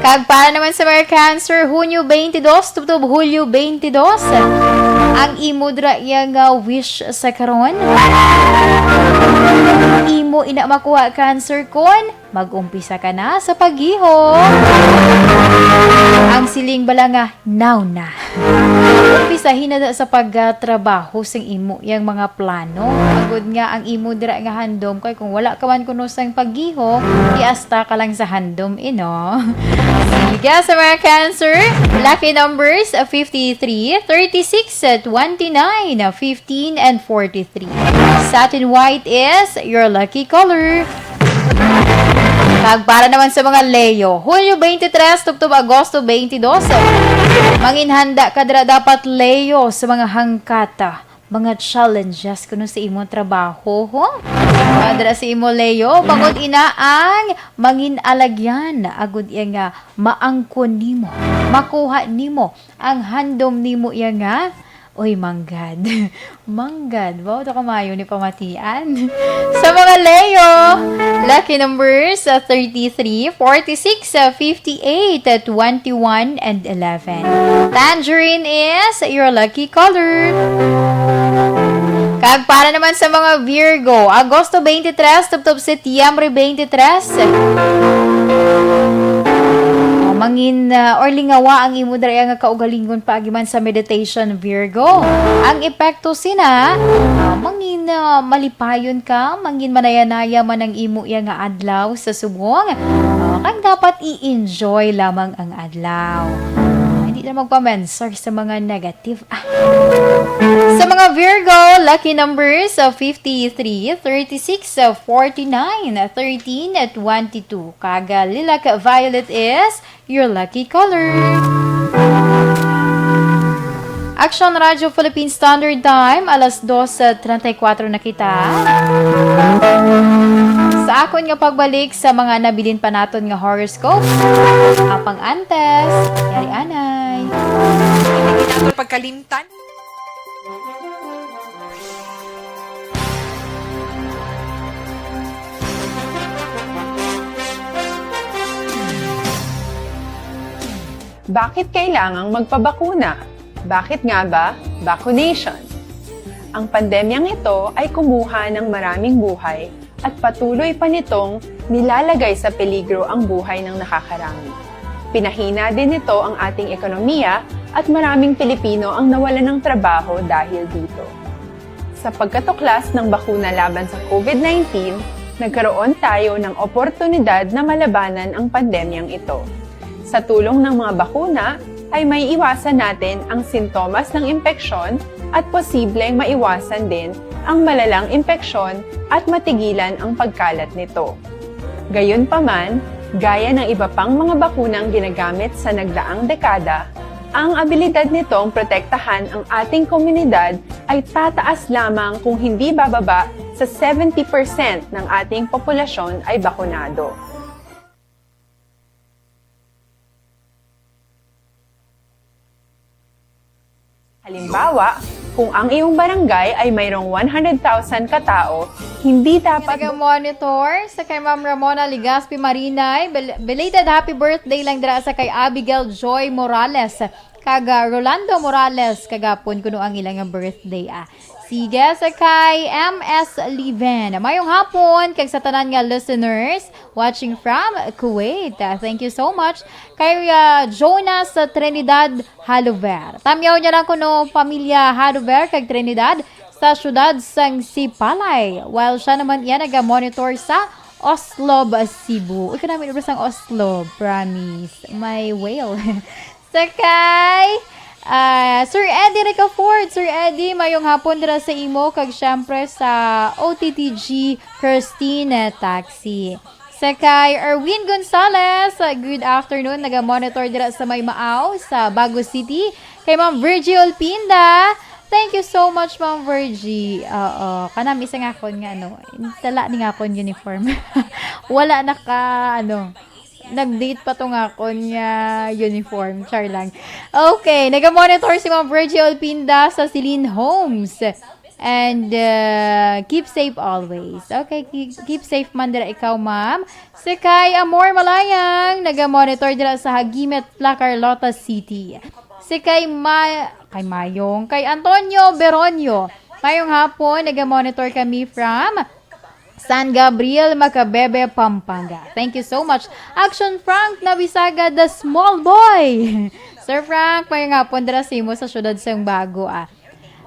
Kag para naman sa mga Cancer, Hunyo twenty-two tubtob Hulyo twenty-two, ang imo dira iya nga wish sa karon, imo ina makuha, Cancer, kon mag-umpisa ka na sa paggiho. Ang siling bala nga, now na. Umpisahi na sa pagtrabaho sing imo yang mga plano. Agud nga ang imo dira nga handom kay kung wala ka man kuno sang paggiho, iasta ka lang sa handom, ino. Sige, sa mga Cancer, lucky numbers, fifty-three, thirty-six, twenty-nine, fifteen, and forty-three. Satin white is your lucky color. Kag para naman sa mga Leo, Hulyo twenty-three tubtob Agosto twenty-two, manginhanda ka dira dapat, Leo, sa mga hangkata, mga challenges kuno sa imong trabaho, ho? Ah, dira sa imo, Leo, bangod ina ang mangin alagyan, agud iya nga maangkon nimo, makuha nimo ang handom nimo iya nga, oy, manggad. Manggad. Wow, to kamayo ni pamatian. Sa mga Leo, lucky numbers, uh, thirty-three, forty-six, uh, fifty-eight, uh, twenty-one, and eleven. Tangerine is your lucky color. Kag para naman sa mga Virgo, Agosto twenty-three, tubtob Setyembre twenty-three. O, mangin, uh, or lingawa ang imo dira nga kaugalingon paagi man sa meditation, Virgo. Ang epekto sina, uh, mangin, uh, malipayon ka, mangin manayanaya man ang imo iya nga adlaw sa subong. Uh, kag dapat i-enjoy lamang ang adlaw. Uh, hindi na magpamensar sa mga negative. Ah. Sa mga Virgo, lucky numbers of fifty-three, thirty-six, forty-nine, thirteen, twenty-two. Kag, uh, lilac violet is your lucky color. Action Radio Philippine Standard Time, alas dos treinta y cuatro na kita. Sa akon nga pagbalik sa mga nabilin pa naton nga horoscope, apang antes, yari anay. Hindi nato pagkalimtan. Bakit kailangang magpabakuna? Bakit nga ba vaccination? Ang pandemyang ito ay kumuha ng maraming buhay at patuloy pa nitong nilalagay sa peligro ang buhay ng nakakarami. Pinahina din nito ang ating ekonomiya at maraming Pilipino ang nawalan ng trabaho dahil dito. Sa pagkatuklas ng bakuna laban sa COVID nineteen, nagkaroon tayo ng oportunidad na malabanan ang pandemyang ito. Sa tulong ng mga bakuna, ay maiiwasan natin ang sintomas ng impeksyon at posibleng maiwasan din ang malalang impeksyon at matigilan ang pagkalat nito. Gayunpaman, gaya ng iba pang mga bakunang ginagamit sa nagdaang dekada, ang abilidad nitong protektahan ang ating komunidad ay tataas lamang kung hindi bababa sa seventy percent ng ating populasyon ay bakunado. Halimbawa, kung ang iyong barangay ay mayroong one hundred thousand katao, hindi dapat Naga-monitor sa kay Ma'am Ramona Legaspi Marinay. Bel-, belated happy birthday lang dira sa kay Abigail Joy Morales kag, ah, Rolando Morales kagapon kuno ang ilang birthday, ah. Sige, sa kay M S Liven. Mayong hapon kag sa tanan nga listeners watching from Kuwait. Ah, thank you so much. Kay, ah, Jonas sa Trinidad Haluver. Tamyaw niya lang kuno pamilya Haluver kag Trinidad sa siyudad sang Sipalay. While siya naman iya naga-monitor sa Oslob, Cebu. Uy, kanami na sang Oslob, promise. My whale. Sa kay, ah, Sir Eddie Ricafort. Sir Eddie, mayong hapon dira sa imo kag syempre sa O T T G Christine Taxi. Sa kay Erwin Gonzalez, ah, good afternoon. Naga-monitor dira sa May Maaw, sa Bago City. Kay Ma'am Virgie Olpinda, thank you so much, Ma'am Virgie. Oo, kanami sa nga akon nga, ano, sala ni nga akon uniform. Wala naka, ano, nag-date pa to nga akon nga uniform. Char lang. Okay, naga-monitor si Ma'am Virgie Olpinda sa Celine Homes. And, uh, keep safe always. Okay, keep, keep safe man dira ikaw, ma'am. Si Kay Amor Malayang, naga-monitor dira sa Hagimet, La Carlota City. Si Kay Ma-, Kay Mayong, kay Antonio Beronio. Mayong hapon, naga-monitor kami from San Gabriel, Macabebe, Pampanga. Thank you so much. Action Frank Nabisaga, the small boy. Sir Frank, mayong hapon dira sa imo sa siyudad sang Bago, ah.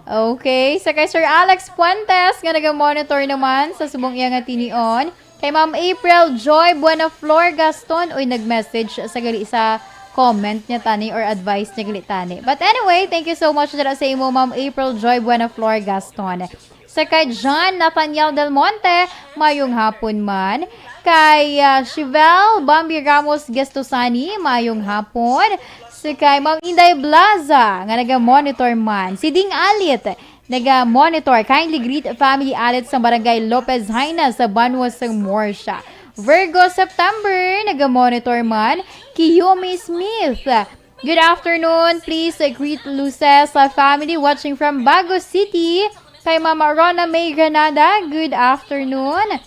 Okay, sa kay Sir Alex Fuentes nga naga-monitor naman sa subong iya nga tinion. Kay Ma'am April Joy Buenaflor Gaston, uy, nag-message sa gali sa comment niya tani or advice niya gali tani. But anyway, thank you so much dira sa imo, Ma'am April Joy Buenaflor Gaston. Sa kay John Nathaniel Del Monte, mayong hapon man. Kay, ah, Chivel Bambi Ramos Gestosani, mayong hapon. Sa kay Ma'am Inday Blaza, nga naga-monitor man. Si Ding Alit, naga-monitor. Kindly greet family Alit sa Barangay Lopez Jaena sa Banwa sang Morsha. Virgo September, naga-monitor man. Kiyomi Smith, good afternoon. Please, uh, greet Luces, uh, family watching from Bago City. Kay Mama Rona May Granada, good afternoon.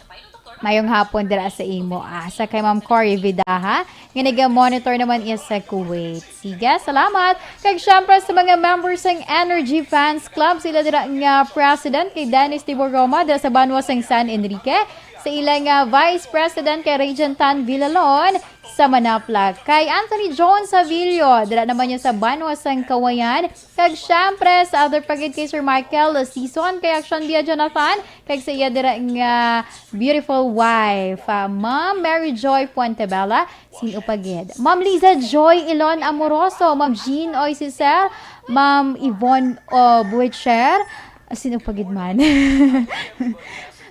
Mayong hapon dira sa imo. Asa kay Ma'am Cory Vidaha, nga naga-monitor naman iya sa Kuwait. Sige, salamat. Kag syempre sa mga members sang Energy Fans Club, sila dira nga President kay Dennis Tiboroma dira sa banwa sang San Enrique, sa ila nga Vice President kay Regent Tan Villalon, sa Manaplag. Kay Anthony John Savillo, dira naman niya sa banwa sang Kawayan. Kag syempre, sa other pa gid kay Sir Michael Sison, kay Action Via Jonathan, kag sa iya dira nga beautiful wife, ah, Ma'am Mary Joy Fuentebella, sin-o pa gid. Ma'am Liza Joy Ilon Amoroso, Ma'am Jean Oy Cicel, Ma'am Yvonne, oh, Buicher, sin-o pa gid man.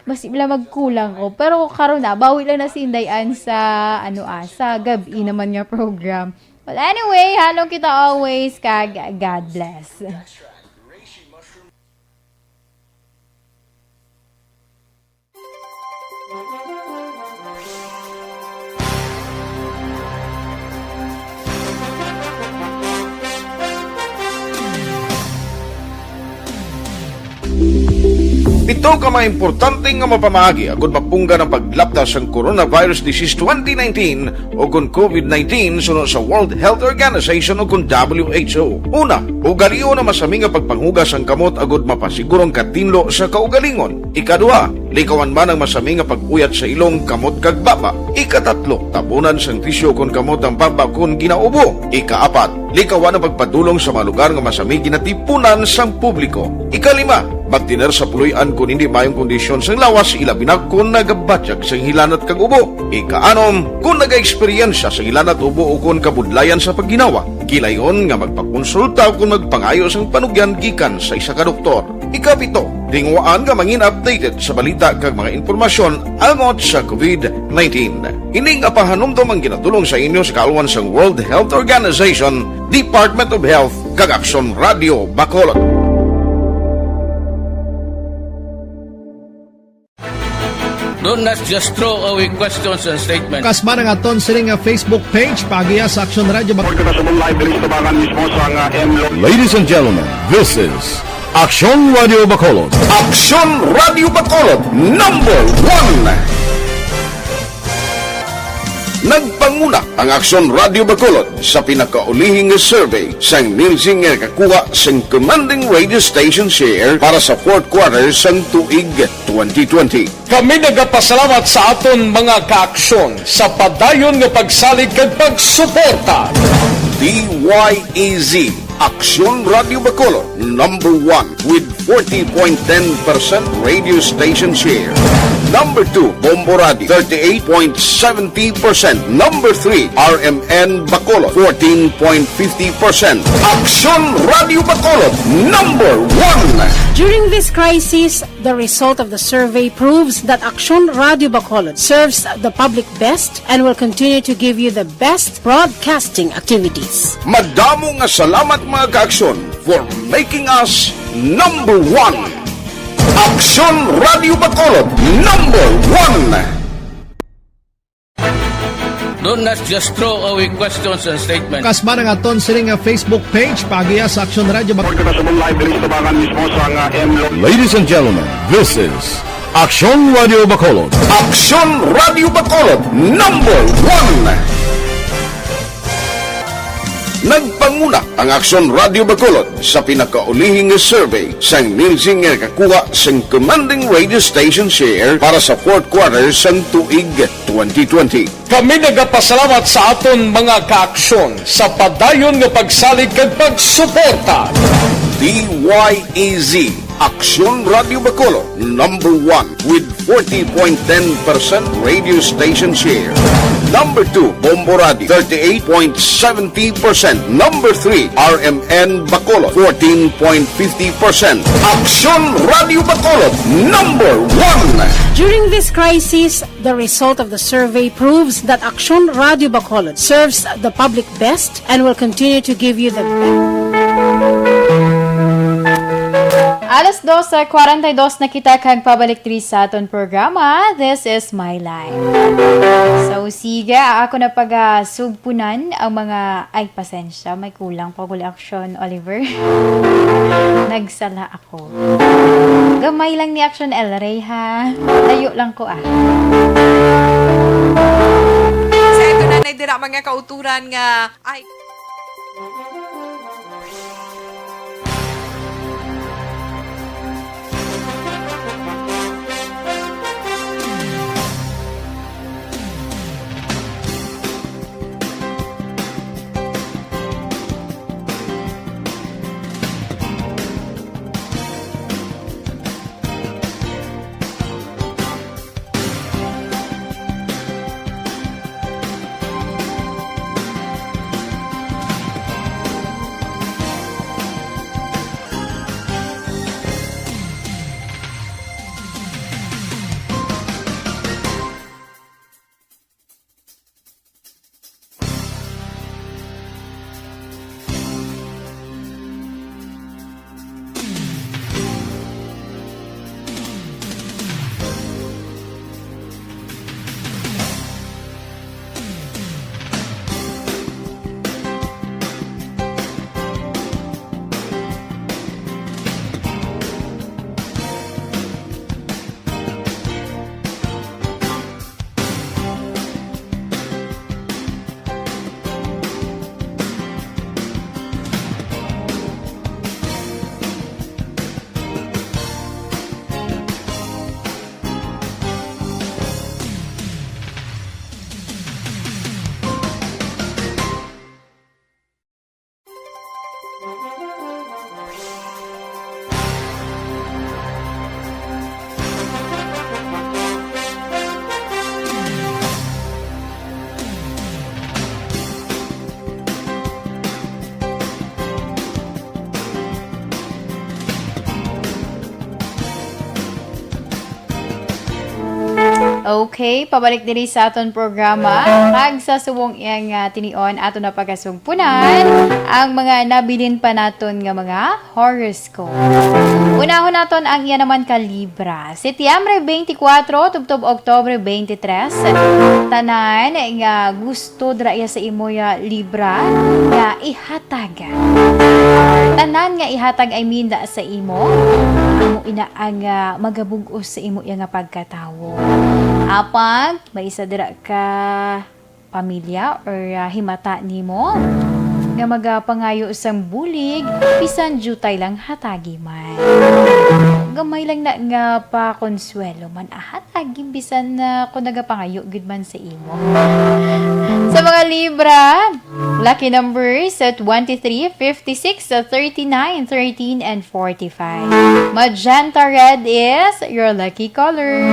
Basi lang magkulang ko. Pero karon na, bawi lang na si Inday Ann sa, ano, ah, sa gab-i naman nga program. Well, anyway, halong kita always, kag God bless. Pito ka mga importante nga mapamaagi agud mapunggan ang paglapta sang coronavirus disease twenty nineteen o kon COVID nineteen suno sa World Health Organization o kon W H O. Una, ugalion ang masami nga pagpanghugas sang kamot agud mapasiguro ang katinlo sa kaugalingon. Ikaduha, likawan man ang masami nga pag-uyat sa ilong, kamot kag baba. Ikatatlo, tabunan sang tisyu kon kamot ang baba kon ginaubo. Ikaapat, likawan ang pagpadulong sa mga lugar nga masami ginatipunan sang publiko. Ikalima, magtener sa puloy-an kon hindi maayong kondisyon sang lawas, ilabi na kon nagabatyag sang hilanat kag ubo. Ikaanom, kon nagaeksperyensya sang hilanat, ubo, o kon kabudlayan sa pagginawa, kilayon nga magpakonsulta o kon magpangayo sang panugyan gikan sa isa ka doktor. Ikapito, tinguhaan nga mangin updated sa balita kag mga impormasyon angot sa COVID nineteen. Ini nga pahanumdom ang ginadul-ong sa inyo sa kaalwan sang World Health Organization, Department of Health, kag Aksyon Radio Bacolod. Do not just throw away questions and statements. Kasman ang aton sining nga Facebook page, paagiha sa Aksyon Radio Bacolod. Kita subong live diri sa tabangan mismo sa nga M Lo. Ladies and gentlemen, this is Aksyon Radio Bacolod. Aksyon Radio Bacolod, number one. Nagpanguna ang Aksyon Radio Bacolod sa pinakaulihing nga survey sang Nielsen nga nakakuha sang commanding radio station share para sa fourth quarter sang tuig twenty twenty. Kami nagapasalamat sa aton mga kaaksyon sa padayon nga pagsalig kag pagsuporta. D Y E Z, Aksyon Radio Bacolod, number one with forty point ten percent radio station share. Number two, Bombo Radio, thirty-eight point seventy percent. Number three, R M N Bacolod, fourteen point fifty percent. Aksyon Radio Bacolod, number one. During this crisis, the result of the survey proves that Aksyon Radio Bacolod serves the public best and will continue to give you the best broadcasting activities. Madamo nga salamat, mga kaaksyon, for making us number one. Aksyon Radio Bacolod, number one. Do not just throw away questions and statements. Kasman ang aton sini nga Facebook page, paagiha sa Aksyon Radio Bacolod. Kita subong live diri sa tabangan mismo sa nga M Lo. Ladies and gentlemen, this is Aksyon Radio Bacolod. Aksyon Radio Bacolod, number one. Nagpanguna ang Aksyon Radio Bacolod sa pinakaulihing nga survey sang Nielsen nga nakakuha sang commanding radio station share para sa fourth quarter sang tuig twenty twenty. Kami nagapasalamat sa aton mga kaaksyon sa padayon nga pagsalig kag pagsuporta. D Y E Z, Aksyon Radio Bacolod, number one with forty point ten percent radio station share. Number two, Bombo Radio, thirty-eight point seventy percent. Number three, R M N Bacolod, fourteen point fifty percent. Aksyon Radio Bacolod, number one. During this crisis, the result of the survey proves that Aksyon Radio Bacolod serves the public best and will continue to give you the best. Alas dose kwarenta y dos na kita kag pabalik diri sa aton programa, This is My Life. So, sige, ako na pagasugpunan ang mga, ay, pasensya, may kulang pa guli, Aksyon, Oliver. Nagsala ako. Gamay lang ni Aksyon El Rey, ha? Layo lang ko, ah. Sa ito na, na dira, mga kauturan nga, ay, Okay, pabalik diri sa aton programa. Kag sa subong iya nga tinion, ato na pagasugpunan ang mga nabilin pa naton nga mga horoscope. Unahon naton ang iya naman ka Libra. Setyembre twenty-four tubtob Oktubre twenty-three. Tanan nga gusto dira iya sa imo ya Libra nga ihatag. Tanan nga ihatag, I mean, da sa imo. Amo ina ang, ah, magabug-os sa imo iya nga pagkatawo. Apang may isa dira ka pamilya or, ah, himata nimo nga magapangayo sang bulig, bisan diutay lang hatagi man. Gamay lang na nga pakonsuwelo man, ah, hatagi, bisan, ah, kung nagapangayo gid man sa imo. Sa mga Libra, lucky numbers sa twenty-three, fifty-six, thirty-nine, thirteen, and forty-five. Magenta red is your lucky color.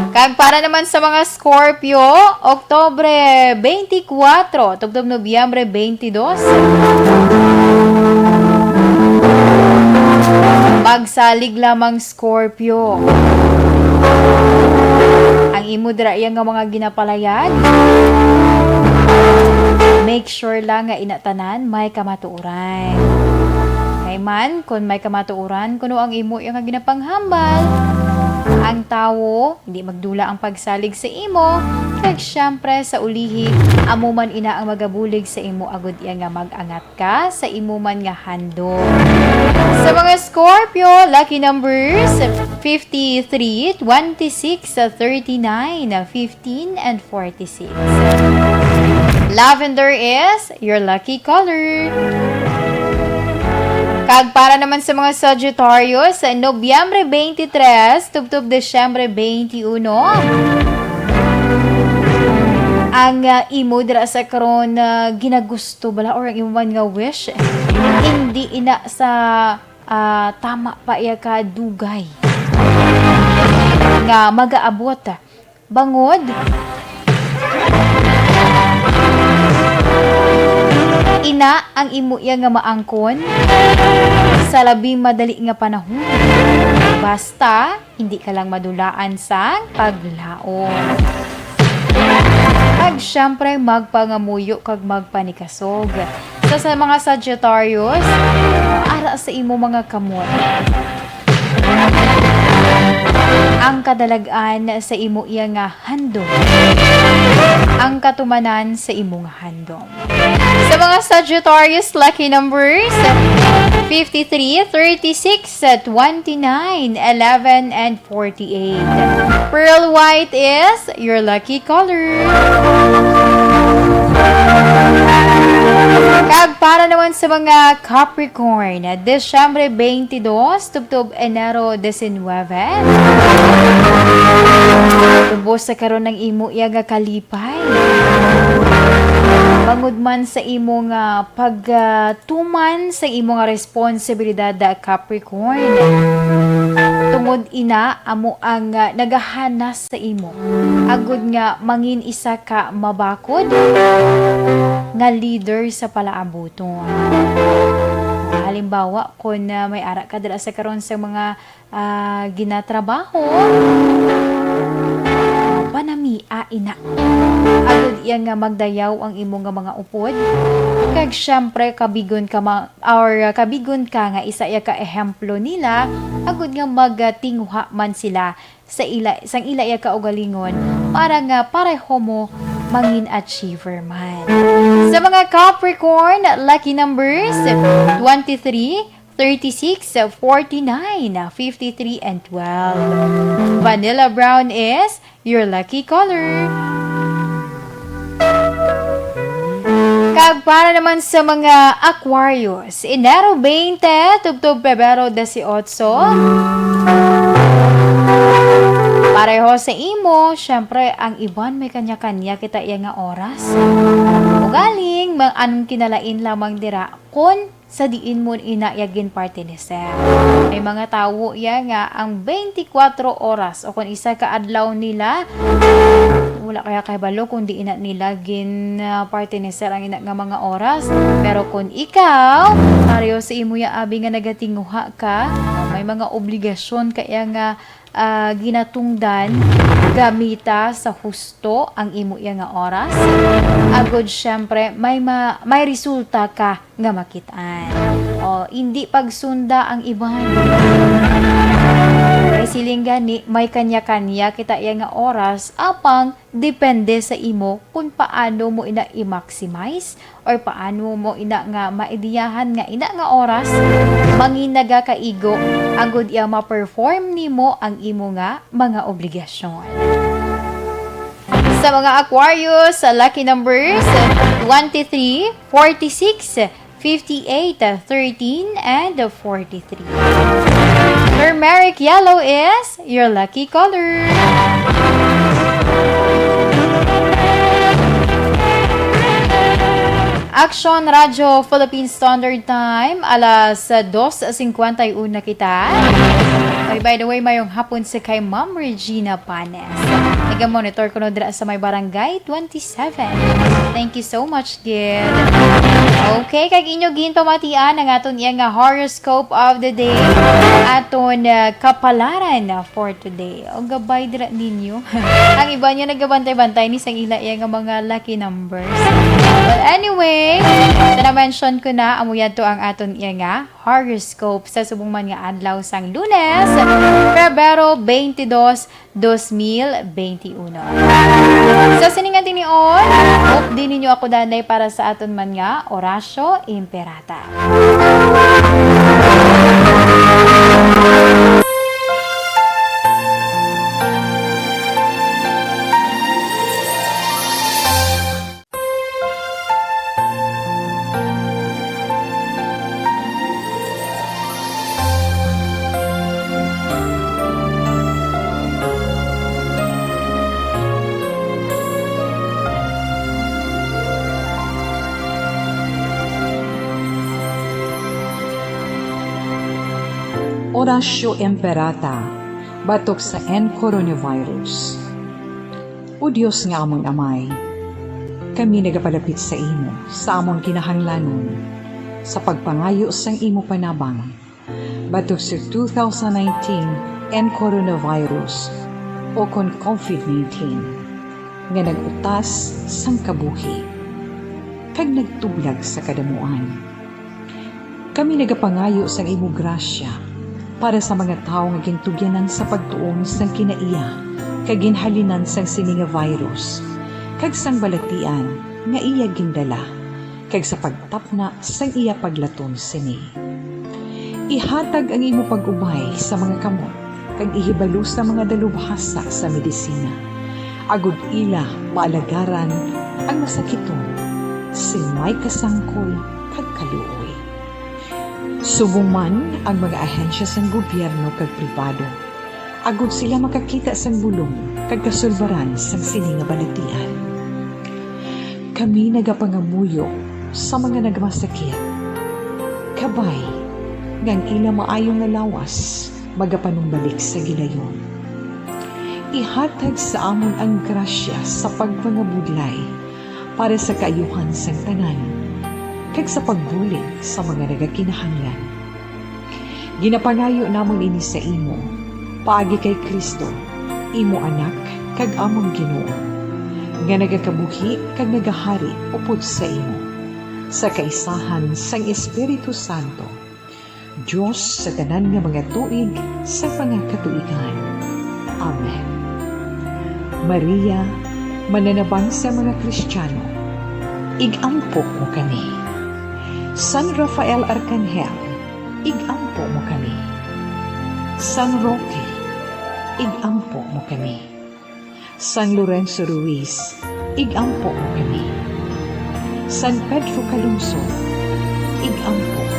Kag para naman sa mga Scorpio, Oktubre twenty-four tubtob Nobyembre twenty-two. Magsalig lamang, Scorpio. Ang imo dira iya nga mga ginapalayag, make sure lang nga ina tanan may kamatuoran. Kay man, kon may kamatuoran kuno ang imo iya nga ginapanghambal, ang tawo hindi magdula ang pagsalig sa imo, kag siyempre sa ulihi, amo man ina ang magabulig sa imo agud iya nga mag-angat ka sa imo man nga handom. Sa mga Scorpio, lucky numbers fifty-three, twenty-six, thirty-nine, fifteen, and forty-six. Lavender is your lucky color. Kag para naman sa mga Sagittarius, sa Nobyembre twenty-three tubtob Disyembre twenty-one, ang, ah, imo dira sa karon, ah, ginagusto bala, or ang imo man nga wish, hindi ina sa, ah, tama pa iya ka dugay nga magaabot. Bangod Ina ang imo iya nga maangkon sa labi madali nga panahon. Basta, hindi ka lang madulaan sang paglaom. Kag siyempre, magpangamuyo kag magpanikasog. Sa, sa mga Sagittarius, ara sa imo mga kamot ang kadalag-an sa imo iya nga handom. Ang katumanan sa imo nga handom. Sa mga Sagittarius, lucky numbers, fifty-three, thirty-six, twenty-nine, eleven, and forty-eight. Pearl white is your lucky color. Kag para naman sa mga Capricorn, Disyembre twenty-two, tubtob Enero diecinuebe. Tubos sa karon ang imo iya nga kalipay. Bangod man sa imo nga pagtuman sa imo nga responsibilidad, Capricorn. Tungod ina amo ang, ah, nagahanas sa imo, agud nga mangin isa ka mabakod nga leader sa palaabuton. Halimbawa, kon, ah, may ara ka dira sa karon sa mga, ah, ginatrabaho, panamia ina. Agud iya nga magdayaw ang imo nga mga upod, kag siyempre kabigon ka ma-, or, ah, kabigon ka nga isa iya ka ehemplo nila, agud nga magatinguha man sila sa ila, sang ila iya kaugalingon, para nga pareho mo mangin achiever man. Sa mga Capricorn, lucky numbers, twenty-three, thirty-six, forty-nine, fifty-three, and twelve. Vanilla brown is your lucky color. Kag para naman sa mga Aquarius, Enero twenty, tubtob Pebrero dieciocho. Pareho sa imo, syempre, ang iban may kanya-kanya kita iya nga oras. Ugaling, ma-, ang kinalain lamang dira kon sa diin mo ina iya ginparteneser. May mga tawo iya nga ang twenty-four oras o kon isa ka adlaw nila, wala kaya kahibalo kung diin na nila gin, ah, parteneser ang ina nga mga oras. Pero kung ikaw, pareho sa imo ya abi nga nagatinguha ka, may mga obligasyon ka iya nga, ah, ginatungdan, gamita sa husto ang imo iya nga oras. Agud, syempre, may ma-, may resulta ka nga makit-an. O, hindi pagsunda ang iban. May siling gani, may kanya-kanya kita iya nga oras, apang depende sa imo kung paano mo ina i-maximize or paano mo ina nga maidiyahan nga ina nga oras mangin nagakaigo agud iya ma-perform nimo ang imo nga mga obligasyon. Sa mga Aquarius, sa lucky numbers, twenty-three, forty-six, fifty-eight, thirteen, and forty-three. Turmeric yellow is your lucky color. Action Radio Philippine Standard Time, alas dos cincuenta y uno na kita. Ay, by the way, mayong hapon sa kay Ma'am Regina Panes. Naga-monitor kuno dira sa may barangay twenty-seven. Thank you so much, Gid. Okay, kag inyo ginpamatian ang aton iya nga horoscope of the day. Aton, uh, kapalaran for today. O gabay dira ninyo. Ang iba niya nagabantay-bantay ni sang ila iya nga mga lucky numbers. But anyway, na-mention ko na, amo yadto ang aton iya nga horoscope sa subong man nga adlaw sang Lunes, Pebrero twenty-two, dos mil twenty-one. Sa sining nga tion, updi ninyo ako danay para sa aton man nga Orasyo Imperata. Orasyo Imperata, batok sa N coronavirus. O Dios nga amon Amay, Kami nagapalapit sa imo sa among kinahanglanon, sa pagpangayo sang imo panabang batok sa two thousand nineteen and coronavirus, o kon covid nineteen, nga nag-utas sang kabuhi kag nagtublag sa kadamuan. Kami nagapangayo sang imo grasya para sa mga tawo nga gintugyanan sa pagtuon sang kinaiya kag ginhalinan sang sini nga virus, kag sang balatian nga iya gindala, kag sa pagtapna sang iya paglaton sini. Ihatag ang imo pag-ubay sa mga kamot, kag ihibalo sa mga dalubhasa sa medisina, agod ila maalagaran ang masakiton sing may kasangkol kag kaluoy. Subong man ang mga ahensya sang gobyerno kag pribado, agod sila makakita sang bulong kag kasulbaran sang sini nga balatian. Kami nagapangamuyo sa mga nagmasakit, kabay nga ang ila maayo nga lawas magapanumbalik sa gilayon. Ihatag sa amon ang grasya sa pagpangabudlay para sa kaayuhan sang tanan, kag sa pagbulig sa mga nagakinahanglan. Ginapangayo namon ini sa imo, paagi kay Cristo, imo Anak kag amon Ginoo, nga nagakabuhi kag nagahari upod sa imo, sa kaisahan sang Espiritu Santo, Dios sa tanan nga mga tuig sa mga katuigan. Amen. Maria, mananabang sa mga Kristiyano, ig-ampo mo kami. San Rafael Arcangel, ig-ampo mo kami. San Roque, ig-ampo mo kami. San Lorenzo Ruiz, ig-ampo mo kami. San Pedro Calungsod, ig-ampo mo kami.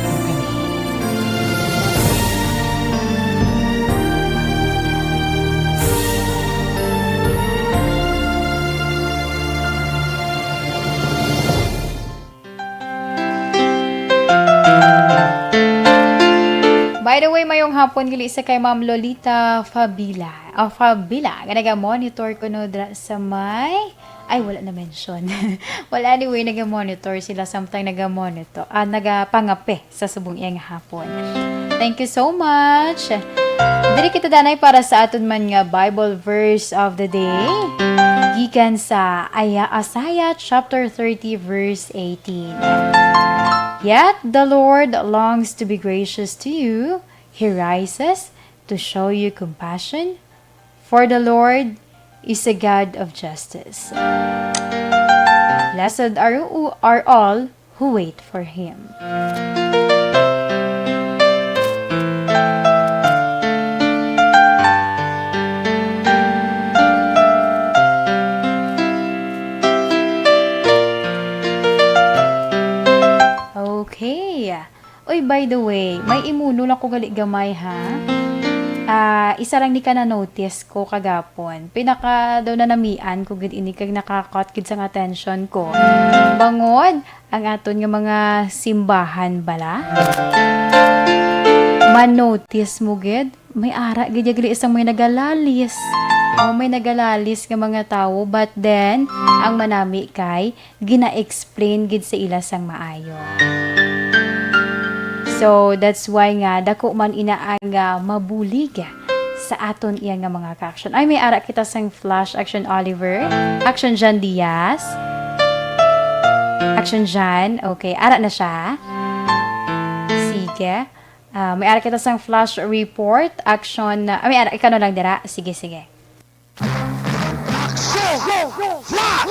By the way, mayong hapon gali sa kay Ma'am Lolita Fabila. O Fabila, nga naga-monitor kuno dra sa may, ay, wala na mention. Well, anyway, naga-monitor sila, samtang naga-monitor, ah, nagapangape sa subong iya nga hapon. Thank you so much. Diri kita danay para sa aton man nga Bible verse of the day. Gikan sa Aya-, Isaiah chapter thirty, verse eighteen. Yet the Lord longs to be gracious to you. He rises to show you compassion, for the Lord is a God of justice. Blessed are, are all who wait for him. Okay. Uy, by the way, may imuno lang ko gali gamay, ha. Ah, isa lang ni ka na-notice ko kagapon. Pinaka daw nanamian ko gid ini kag naka-caught gid sang attention ko. Bangod ang aton nga mga simbahan bala. Ma-notice mo gid, may ara gid ya gali isang may nagalalis. O, may nagalalis nga mga tawo, but then, ang manami kay gina-explain gid sa ila sang maayo. So, that's why nga dako man ina ang, ah, mabulig sa aton iya nga mga ka-action. Ay, may ara kita sang flash action, Oliver. Action, John Diaz. Action, John. Okay, ara na siya. Sige. Ah, may ara kita sang flash report. Action, ah, may ara, ikaw na lang dira. Sige, sige. Action! Flash!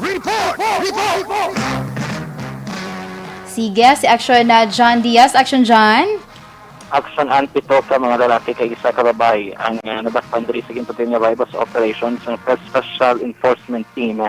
Report! Report! Sige, si Action na John Diaz. Action, John. Action, an pito ka mga lalaki kag isa ka babayi ang, ah, nabaktan diri sa ginpatuloy nga buy-bust operation sa Special Enforcement Team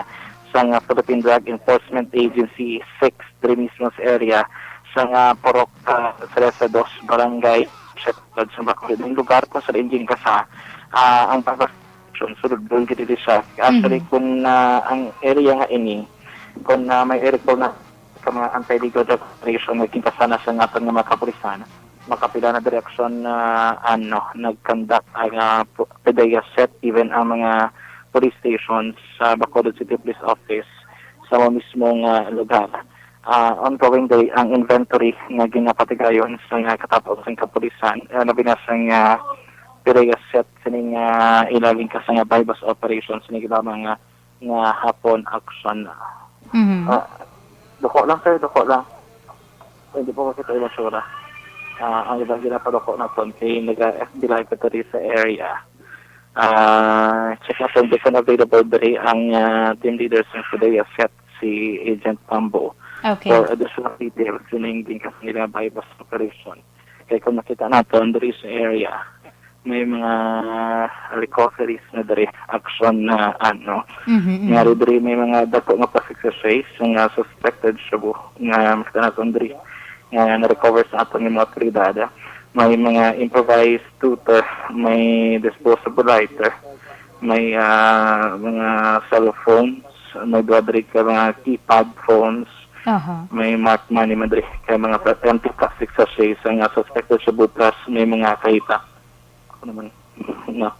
sa, ah, Philippine Drug Enforcement Agency six diri mismo sa area sa, ah, Purok, ah, trese dos, Barangay Siete sa Bacolod. Ang lugar kung sa Injing Kasa, ah, ang pagka-, sulod doon gid dili siya. Actually, Mhm. kung, ah, ang area nga ini, kung, ah, may i-recall na sa mga anti-illegal drug operation, may tingkasana sa aton nga mga kapulisan, makapila na direksyon na, ano, nag-conduct ang, ah, pu-, PDEA set, even ang mga police stations sa Bacolod City Police Office sa amo mismo nga lugar. Ah, ongoing day ang inventory nga ginapatigayon sa nga katapok sang kapulisan, ah, labi na sa nga PDEA set sining, ah, ilaling ka sa nga buy-bust operation sining lamang nga, nga hapon action. Mhm. Ah, duko lang, sir, duko lang. Hindi po makita yung basura. Ah, ang ibang ginapaduko naton kay naga-F B live ka diri sa area. Ah, check naton kung available diri ang, ah, team leaders ng PDEA set, si Agent Pambo, Okay. for additional details sining ginkas nila buy-bust operation. Kay kung nakita naton diri sa area, may mga recoveries na diri, action na ano. Mhm, mhm. Nga diri may mga dako nga plastic sachets nga suspected shabu nga makita naton diri nga na-recover sa aton nga mga otoridad. May mga improvised tutor, may disposable lighter, may, ah, mga cellphones, may duha diri ka mga keypad phones, Aha. may marked money man diri ka mga pla-, empty plastic sachets nga suspected shabu, plus may mga kahita. Ako naman. No.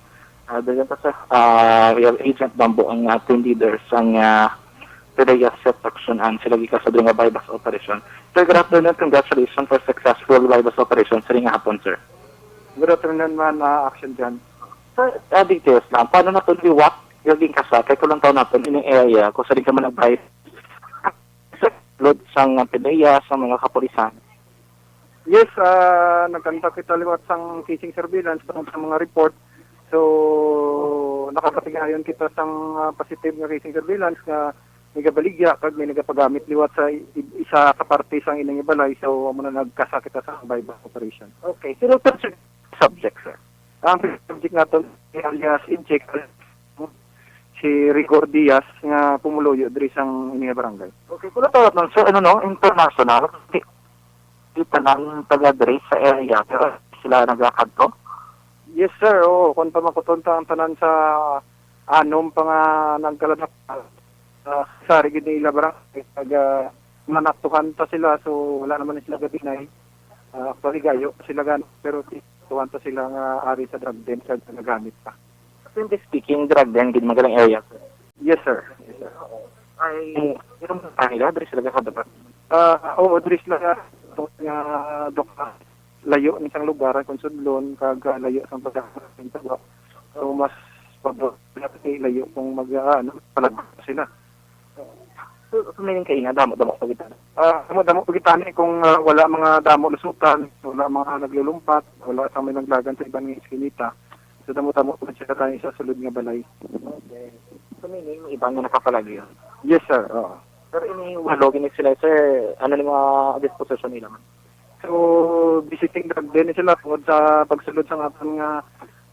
Ah, dagan pa, sir. Ah, we have Agent Bambo ang, ah, team leader sang, ah, PDEA set action and sila gikas sa nga buy-bust operation. Sir, good afternoon. Congratulations for successful buy-bust operation sa ring hapon, sir. Good afternoon, man, ah, Action John. Sir, ah, details lang. Paano naton liwat yung ginkasa? Kay kulang taon naton in area kung sa di ka man nag-buy load sang, ah, PDEA, sa mga kapulisan. Yes, ah, nagkanta kita liwat sang casing surveillance tungod sa mga report. So, nakapatigayon kita sang, ah, positive nga casing surveillance nga nagabaligya kag may nagapagamit liwat sa i-, isa ka parte sang ilang balay. So, amo na nagkasa kita sa buy-bust operation. Okay. Pero subject, sir. Ang subject naton si alias Inchik, si Rigor Diaz nga pumuluyo diri sang ini nga barangay. Okay, kung natawag man, sir, ano, no, international, di, di tanan taga diri sa area, pero sila nagakadto? Yes, sir. Oo, kung pamakuton ta ang tanan sa anom pa nga nagkaladak, ah, sa rigid ni ila barangay, kag, ah, manaktuhan ta sila, so wala naman sila gabinay. Ah, actually, gayo sila gan, pero ti-, tuwan ta sila nga ari sa drug den, sa nagamit pa. Simply speaking, drug den gid man galing area, sir. Yes, sir. Yes, sir. Ay, yung kanila, diri sila sa dapat. Ah, oo, diri sila nga, nga, dok-, layo ni sang lugar, kung sudlon, kag, ah, layo sang pagkakas. So, mas pabor na layo kung mag, ah, ano, palagpas sila. So, so, meaning kaina, damo, damo pa kita. Ah, damo, damo pa kita ni kung, ah, wala mga damo lusutan, wala mga naglulumpat, wala sang may naglagan sa iban nga eskinita. So, damo, damo pa siya tayo sa sulod nga balay. Okay. So, meaning, may iban nga nakapalagyo? Yes, sir. Oo. Pero ini walo gini sila, sir, ano ni mga disposition nila man? So, visiting drug din sila tungod sa pagsulod sa aton nga,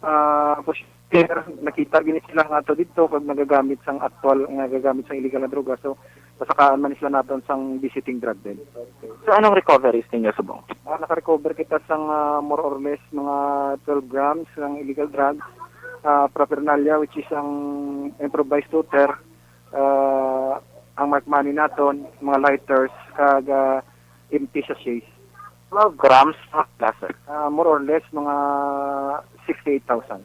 ah, procedure. Nakita gini sila nga ato dito kag nagagamit sang aktual, nga nagagamit sang illegal na droga. So, pasakaan man sila naton sang visiting drug din. So, anong recoveries ninyo subong? Ah, naka-recover kita sang, ah, more or less mga twelve grams ng illegal drugs, ah, paraphernalia, which is ang improvised tutor, ah, ang mark money naton, mga lighters, kag, ah, empty sachets. Twelve grams na pala, sir? Ah, more or less, mga sixty-eight thousand.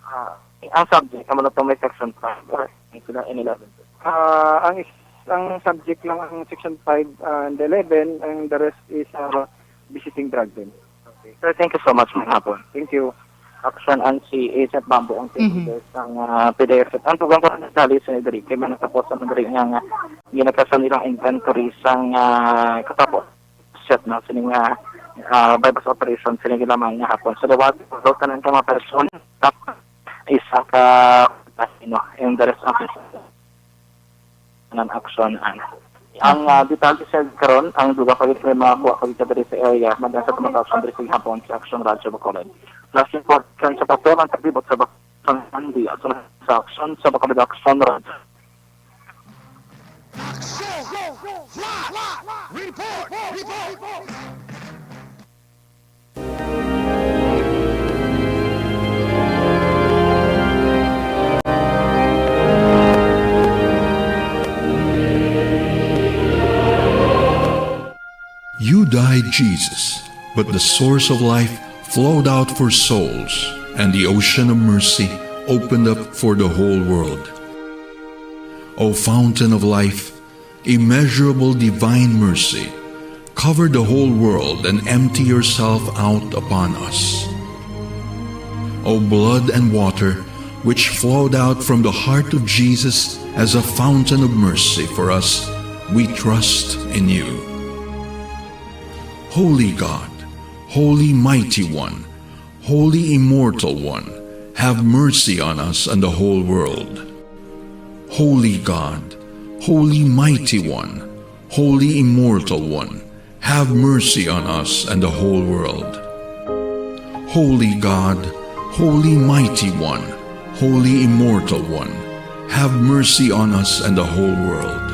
Ah, ang subject, amo na itong may section five, or sila in eleven, sir? Ah, ang is-, ang subject lang ang section five and eleven, and the rest is, ah, visiting drug din. Okay. Sir, thank you so much, mga hapon. Thank you. Action and si Agent Bamboo ang team Mhm. leader sang, ah, P D F. Ang tugang ko na dali sa diri, kay may nakapos naman diri nga, nga ginagasan nilang inventory sang, ah, katapos set na sining, ah, ah, buy-bust operation sining lamang nga hapon. Sa liwat, tanan ka mga person, isa ka, ano, yung the rest of the nan action, ano. Ang, ah, detalye, sir, karon, ang dugang pa gid may mga kuha pa gid diri sa area, magdala sa mga action diri sa hapon sa Action Radyo Bacolod. Last report, sir, sa Bacolod, ang tagbibot sa Bacolod, ang di, action sa Action sa Bacolod, Action Radyo. Action! Flash! Report! Report! You died, Jesus, but the source of life flowed out for souls, and the ocean of mercy opened up for the whole world. O fountain of life, immeasurable divine mercy, cover the whole world and empty yourself out upon us. O blood and water, which flowed out from the heart of Jesus as a fountain of mercy for us, we trust in you. Holy God, Holy Mighty One, Holy Immortal One, have mercy on us and the whole world. Holy God, Holy Mighty One, Holy Immortal One, have mercy on us and the whole world. Holy God, Holy Mighty One, Holy Immortal One, have mercy on us and the whole world.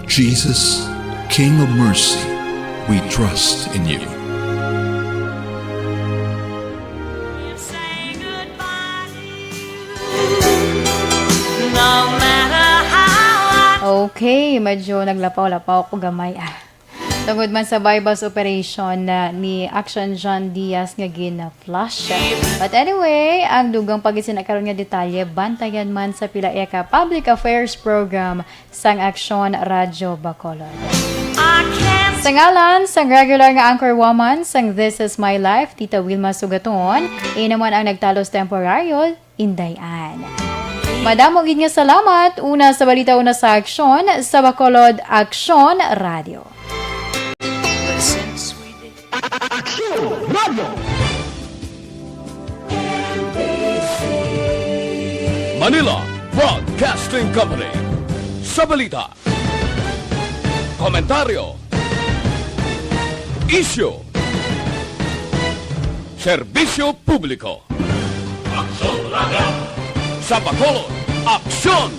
Jesus, King of mercy, we trust in you. Okay, medyo naglapaw-lapaw ko gamay, ah. Tungod man sa buy-bust operation, ah, ni Action John Diaz nga gin-flush. But anyway, ang dugang pa gid sina karon nga detalye bantayan man sa PhilAECA Public Affairs Program sang Aksyon Radyo Bacolod. Sa ngalan sang regular nga anchor woman sang This Is My Life, Tita Wilma Sugaton, ina man ang nagtalos temporaryo, Inday Ann. Madamo gid nga salamat, una sa balita, una sa aksyon, sa Bacolod Aksyon Radyo. Aksyon Radio. Manila Broadcasting Company. Sa balita, komentaryo, isyu, serbisyo publiko. Aksyon Radio. Sa Bacolod, Aksyon